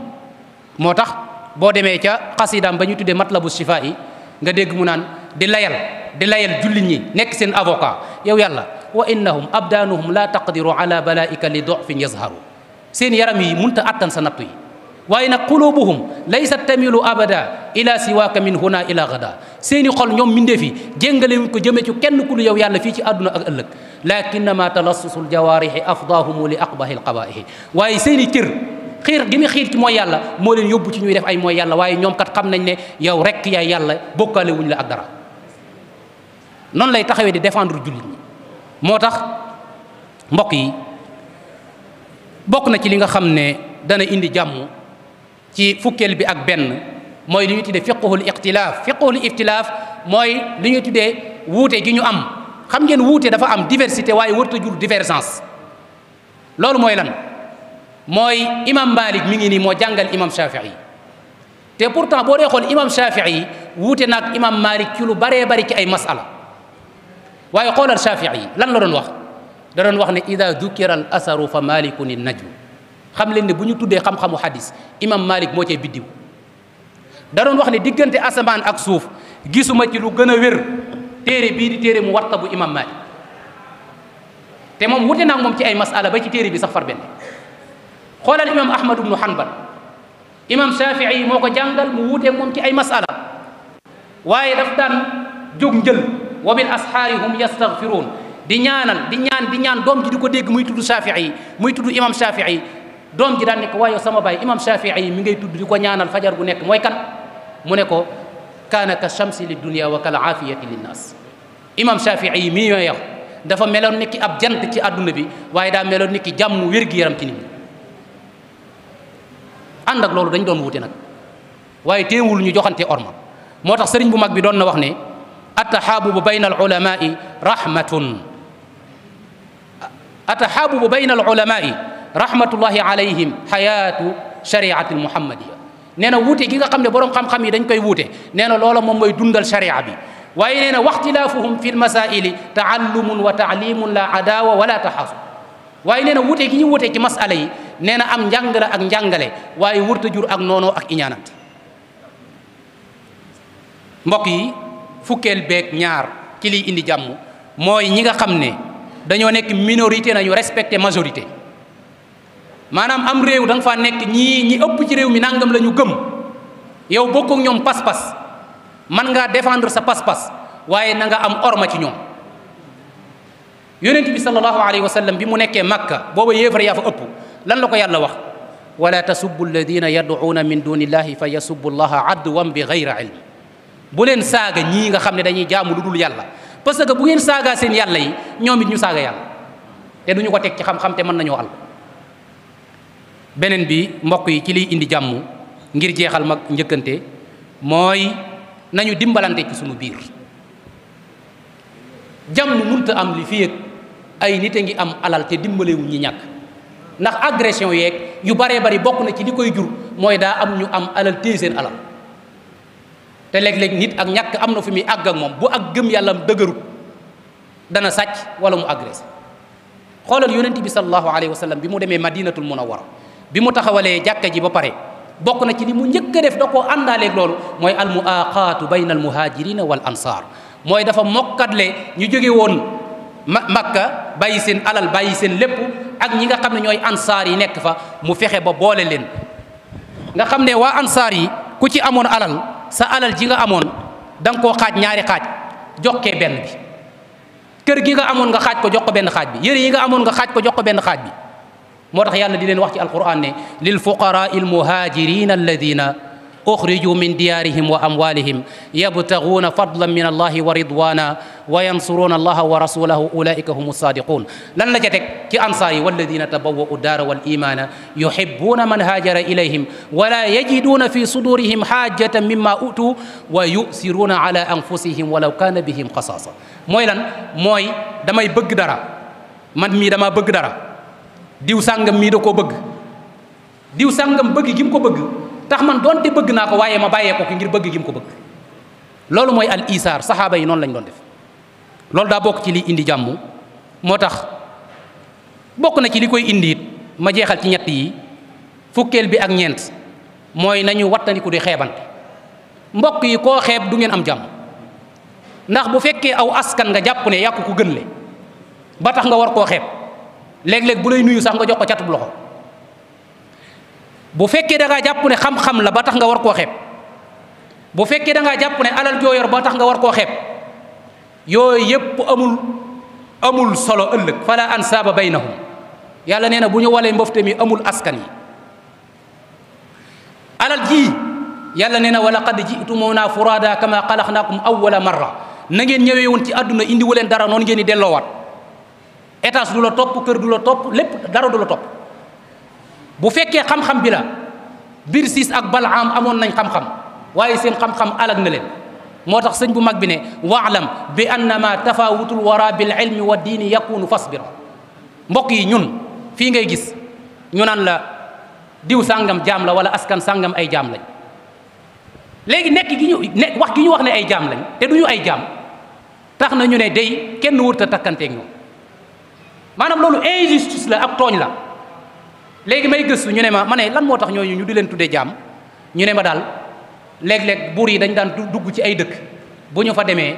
moo tax boo demee ca xasidaam ba ñu tuddee matlabu shifaa yi nga dégg mu naan di layal jullit ñi nekk seen avocat yow yàlla wa innahum abdaanuhum la taqdiru ala balaika li dofin yazharu seen yaram yi munta attan sa nattu yi waaye nag qulubuhum laysat tamilu abada ila siwaaka min huna ila gada seeni xol ñoom mindee fi jéngalewuñ ko jëmee ci kenn ku lu yow yàlla fii ci àdduna ak ëllëg lakinnama talassusul jawaarihi afdahumu li aqbahi alqabaihi waaye seeni cër xiir gi mu xiir ci mooy yàlla moo leen yóbbu ci ñuy def ay mooy yàlla waaye ñoom kat xam nañ ne yow rek yaay yàlla bokkaale wuñ la ak dara noonu lay taxawee di défendre jullit ñi moo tax mbokk yi bokk na ci li nga xam ne dana indi jàmm ci fukkeel bi ak benn mooy li ñuy tuddee fiqhul ixtilaaf mooy li ñuy tuddee wuute gi ñu am xam ngeen wuute dafa am diversité waaye warta jur divergence loolu mooy lan mooy imam Malik mi ngi nii moo jàngal imam Shafii te pourtant boo dee xool imam Shafii wuute naag imam Malik ci lu baree bari ci ay masala waaye xoolal Shafii lan la doon wax da doon wax ne ida dukira al asaru fa malikun in najm xam leen ne bu ñu tuddee xam-xamu hadis imam Malik moo cay biddiw da doon wax ne diggante asamaan ak suuf gisuma ci lu gën a wér téere bii di téere mu watta bu imam Malik te moom wute naag moom ci ay masala ba ci téere bi sax far benn xoolal imam Ahmad ibnu Hanbal imam Shafii moo ko jàngal mu wuuteeg moom ci ay masala waaye daf daan jóg njël wa bil asxaari hum yastaghfiruun di ñaan doom ji di ko dégg muy tudd Shafii muy tudd imam Shafii doom ji daan ne ko waaye sama baay imam Shafii mi ngay tudd di ko ñaanal fajar gu nekk mooy kan mu ne ko kaana ka shamsi li dunia wa kal aafiyati linnaas imam Shafii mii ñooy yow dafa meloon ni ki ab jant ci àdduna bi waaye daa meloon ni ki jàmm wér-gi-yaram ci nit ñi ànd ak loolu dañ doon wuute nag waaye teewul ñu joxante orma moo tax sëriñ bu mag bi doon na wax ne attaxaabubu bayna al ulamai rahmatun atahabubu bayna al ulamai rahmatullahi alayhim xayaatu shariati al muhammadiya nee na wuute gi nga xam ne boroom xam-xam yi dañ koy wuute nee na loola moom mooy dundal sharia bi waaye nee na waxtilaafuhum fi lmasaili taallumun wa taalimun la adawa wala taxaasub waaye nee na wuute gi ñu wuute ci masala yi nee na am njàngale ak njàngale waaye wurta jur ak noonoo ak iñaanante mbokk yi fukkeel beeg ñaar ci liy indi jàmm mooy ñi nga xam ne dañoo nekk minorité nañu respecté majorité maanaam am réew da nga faa nekk ñi ëpp ci réew mi nangam la ñu gëm yow bokk ak ñoom pas-pas man ngaa défendre sa pas-pas waaye na nga am orma ci ñoom yonent bi sallallahu alayhi wa sallam bi mu nekkee makka booba yéefar yaa fa ëpp lan la ko yàlla wax wala tasubbu alladina yad'uuna min dunillahi fa yasubbu allaha adwan bi gayra ilm bu leen saaga ñii nga xam ne dañuy jaamu lu dul yàlla parce que bu ngeen saagaa seen yàlla yi ñoom it ñu saaga yàlla te duñu ko teg ci xam-xam te mën nañoo al beneen bi mbokk yi ci liy indi jàmm ngir jeexal mag njëkkante mooy nañu dimbalante ci sunu biir jàmm munta am li fi ay nit a ngi am alal te dimbalewu ñi ñàkk ndax agression yeeg yu baree bari bokk na ci li koy jur mooy daa am ñu am alal téye seen alal te léeg-léeg nit ak ñàkk am na fu muy àgg ak moom bu ak gëm yàlla dëgërut dana sàcc wala mu agressé xoolal yonent bi sallallahu alayhi wa sallam bi mu demee madinatul munawwara bi mu taxawalee jàkka ji ba pare bokk na ci li mu njëkk a def da koo àndaaleeg loolu mooy al muaqaatu bayna al muhajirina wal ansar mooy dafa mokkatle ñu jóge woon makka bàyyi seen alal bàyyi seen lépp ak ñi nga xam ne ñooy ansaar yi nekk fa mu fexe ba boole leen nga xam ne waa ansaar yi ku ci amoon alal sa alal ji nga amoon da nga koo xaaj ñaari xaaj jokkee benn bi kër gi nga amoon nga xaaj ko jox ko benn xaaj bi yëre yi nga amoon nga xaaj ko jox ko benn xaaj bi moo tax yàlla di leen wax ci alquran ne lil fuqaraa il muhaajirina alladina uxriju min diyaarihim wa amwalihim yabtaguuna fadlan min allahi wa ridwana wa yansuruuna allaha wa rasulahu ulaika hum saadiqun lan la ca teg ci ansaar yi walladina tabawwau daara wal imana yuhibuuna man haajara ilayhim wala yajiduuna fi sudurihim xaajatan mimma utuu wa yusiruuna ala anfusihim walaw kaana bihim xasaasa mooy lan mooy damay bëgg dara man mii dama bëgg dara diw sàngam mii da koo bëgg diw sàngam bëgg gi mu ko bëgg tax man doonte bëgg naa ko waaye ma bàyyee ko ki ngir bëgg gi mu ko bëgg loolu mooy al isaar saxaaba yi noonu lañ doon def loolu daa bokk ci li indi jàmm moo tax bokk na ci li koy indi it ma jeexal ci ñett yi fukkeel bi ak ñeent mooy nañu wattandiku di xeebante mbokk yi koo xeeb du ngeen am jàmm ndax bu fekkee aw askan nga jàpp ne yàqu ko gën le ba tax nga war koo xeeb léeg-léeg bu lay nuyu sax nga jox ko catub loxo bu fekkee da ngaa jàpp ne xam-xam la ba tax nga war koo xeeb bu fekkee da ngaa jàpp ne alal joo yor ba tax nga war koo xeeb yooyu yépp amul solo ëllëg fala ansaaba baynahum yàlla nee na bu ñu walee mbofte mi amul askan yi alal ji yàlla nee na wa laqad ji'tumuuna furaada kama xalaqnaakum awwala marra na ngeen ñëwee woon ci àdduna indi wu leen dara noonu ngeen di delloowaat étage du la topp kër du la topp lépp dara du la topp bu fekkee xam-xam bi la Birsis ak Balaam amoon nañ xam-xam waaye seen xam-xam alag na leen moo tax sëñ bu mag bi ne waalam bi annama tafawutul wara bil ilmi wa diini yakunu fasbira mbokk yi ñun fii ngay gis ñu naan la diw sàngam jaam la wala askan sàngam ay jaam lañ léegi wax gi ñu wax ne ay jaam lañ te duñu ay jaam tax na ñu ne day kenn wërta takkanteeg ñoom maanaam loolu injustice la ak tooñ la léegi may gëstu ñu ne ma ne lan moo tax ñooñu ñu di leen tuddee jaam ñu ne ma daal léeg-léeg buur yi dañ daan dugg ci ay dëkk bu ñu fa demee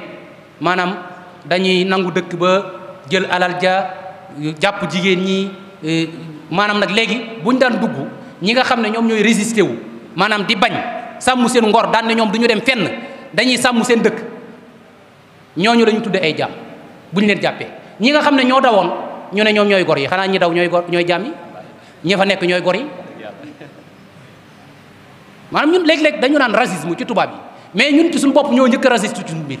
maanaam dañuy nangu dëkk ba jël alal ja jàpp jigéen ñi maanaam nag léegi bu ñu daan dugg ñi nga xam ne ñoom ñooy résister wu maanaam di bañ sàmm seen ngor daan ne ñoom du ñu dem fenn dañuy sàmm seen dëkk ñooñu la ñu tuddee ay jaam bu ñu leen jàppee ñi nga xam ne ñoo dawoon ñu ne ñoom ñooy gor yi xanaa ñi daw ñooy jaam yi ñi fa nekk ñooy gor yi maanaam ñun léeg-léeg dañu naan racisme ci tubaab yi mais ñun ci suñu bopp ñoo njëkk a raciste ci suñu biir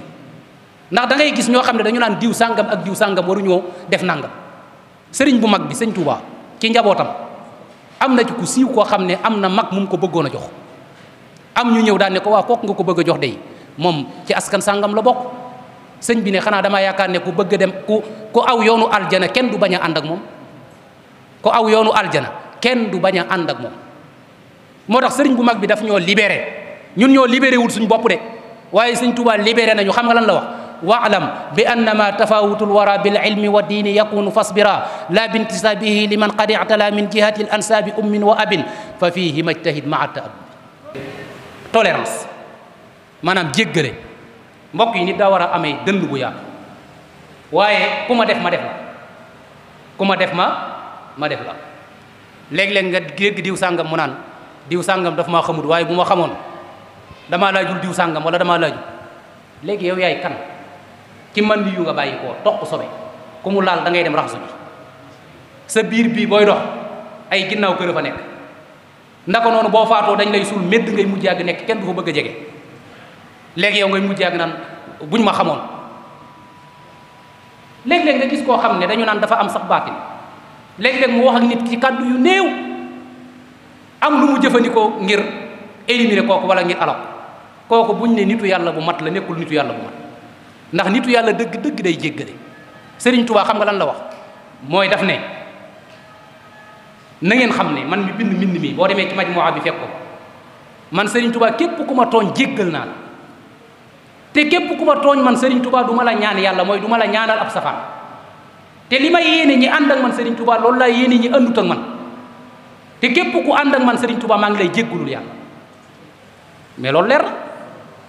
ndax da ngay gis ñoo xam ne dañu naan diw sàngam ak diw sàngam waruñoo def nangam sëriñ bu mag bi sëñ Touba ci njabootam am na ci ku siiw koo xam ne am na mag mu ko bëggoon a jox am ñu ñëw daan ne ko waa kooku nga ko bëgg a jox day moom ci askan sàngam la bokk sëñ bi ne xanaa damaa yaakaar ne ku bëgg a dem ku aw yoonu aljana kenn du bañ a ànd ak moom ko aw yoonu aljana kenn du bañ a ànd ak moom. moo tax sëriñ bu mag bi daf ñoo libéré, ñun ñoo libéré wul suñ bopp de, waaye sëriñ Tuubaa libéré nañu. xam nga lan la wax? waalam bi annama tafawutul wara bil ilmi wa diini yakunu fasbira la bintisabihi liman qad i'tala min jihati al ansaabi ummin wa abin fa fihi majtahid maa ta'abbud. tolérance maanaam jéggale. mbokk yi nit daa war a amee dënd bu yaatu, waaye ku ma def ma def la, ku ma def ma def la. léeg-léeg nga dégg diw sàngam mu naan diw sàngam daf maa xamut, waaye bu ma xamoon damaa laajul diw sàngam wala damaa laajul. léegi yow yaay kan? ci man yu nga bàyyi koo toq sobe ku mu laal da ngay dem raxasu bi. sa biir bii booy dox ay ginnaaw kër fa nekk, ndaka noonu boo faatoo dañ lay suul medd ngay mujj yàgg nekk, kenn du fa bëgg a jege. léegi yow ngay mujj yàgg naan buñ ma xamoon. léeg-léeg nga gis koo xam ne dañu naan dafa am sax baatin, léeg-léeg mu wax ak nit ci kàddu yu néew, am lu mu jëfandikoo ngir éliminer kooku wala ngir alal kooku. buñ ne nitu yàlla bu mat la, nekkul nitu yàlla bu mat, ndax nitu yàlla dëgg-dëgg day jéggale. Sëriñ Tuubaa xam nga lan la wax? mooy daf ne na ngeen xam ne man mi bind mbind mi, boo demee ci majmuwa bi fekk ko, man Sëriñ Tuubaa képp ku ma tooñ jéggal naa la, te képp ku ma tooñ man Sëriñ Tuubaa du ma la ñaan yàlla, mooy du ma la ñaanal ab safaan. te li may yéene ñi ànd ak man Sëriñ Tuubaa loolu laa yéene ñi àndut ak man, te képp ku ànd ak man Sëriñ Tuubaa maa ngi lay jéggalul yàlla. mais loolu leer na.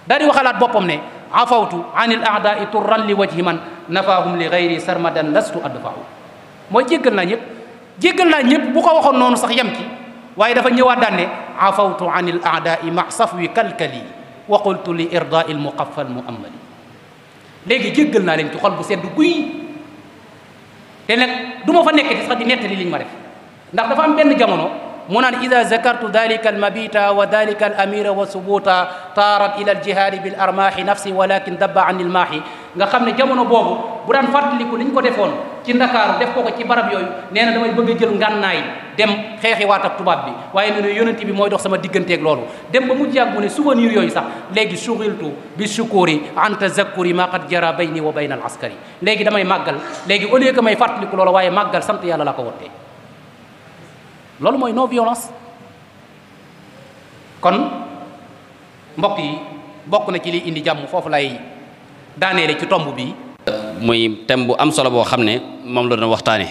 daal di waxalaat boppam ne afawtu anil aadai turran li wajhi man nafaahum li gayri sarmadan lastu adfaahu. mooy jéggal naa ñëpp, jéggal naa ñëpp. bu ko waxoon noonu sax yem ci, waaye dafa ñëwaat daan ne afawtu anil aadai ma safwi kalkali wa qultu li irdaa il muqaffal muammali. léegi jéggal naa leen ci xol bu sedd guy, te nag du ma fa nekkati sax di nettali liñ ma def, ndax dafa am benn jamono mu naan ida zakartu dalika almabita wa dalika al amira wa subuta taarat ila aljihaadi bil armaahi nafsi walakin dabba an ilmaahi. nga xam ne jamono boobu bu daan fàttaliku liñ ko defoon ci Ndakaaru def ko ci barab yooyu, nee na damay bëgg a jël ngànnaay dem xeexi waat ak tubaab bi, waaye nee na yonent bi mooy dox sama digganteeg loolu. dem ba mujj yàgg mu ne souvenir yooyu sax léegi shughiltu bi shukuri an tazakkuri ma qad jara bayni wa bayna al askari. léegi damay màggal, léegi au lieu que may fàttaliku loolu, waaye màggal sant yàlla la ko wottee. loolu mooy non violence. kon mbokk yi bokk na ci liy indi jàmm, foofu lay daaneele ci tomb bi. muy thème bu am solo boo xam ne moom la doon waxtaane,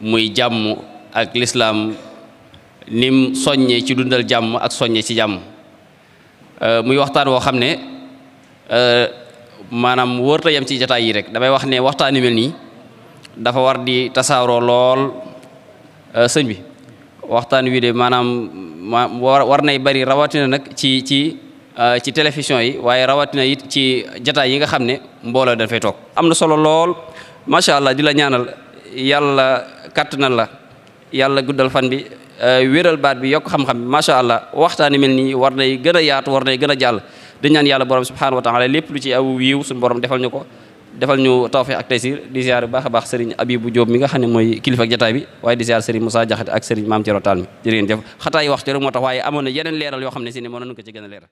muy jàmm ak lislaam nim soññee ci dundal jàmm ak soññee ci jàmm. muy waxtaan woo xam ne maanaam wërta yem ci jataay yi rek. damay wax ne waxtaan yu mel nii dafa war di tasaaroo lool. sëñ bi waxtaan wi de maanaam war nay bari, rawatina nag ci télévision yi, waaye rawatina it ci jataay yi nga xam ne mbooloo dañ fay toog. am na solo lool macha allah. di la ñaanal yàlla kattanal la, yàlla guddal fan bi, wéral baat bi, yokk xam-xam bi macha allah. waxtaan yu mel nii war nay gën a yaatu, war nay gën a jàll. di ñaan yàlla borom subhanahu wa taala lépp lu ci aw yiw suñu borom defal ñu ko, defal ñu tawfiq ak taysir. di ziar bu baax a baax Serigne Abibou Diop mi nga xam ne mooy kilifa ak jataay bi, waaye di ziar Serigne Moussa Diakhaté ak Serigne Maam Thioro Tall mi. jërë ngeen jëf. xataay waxtu rek moo tax, waaye amoon na yeneen leeral yoo xam ne si ne mën nañu ko ci gën a leeral.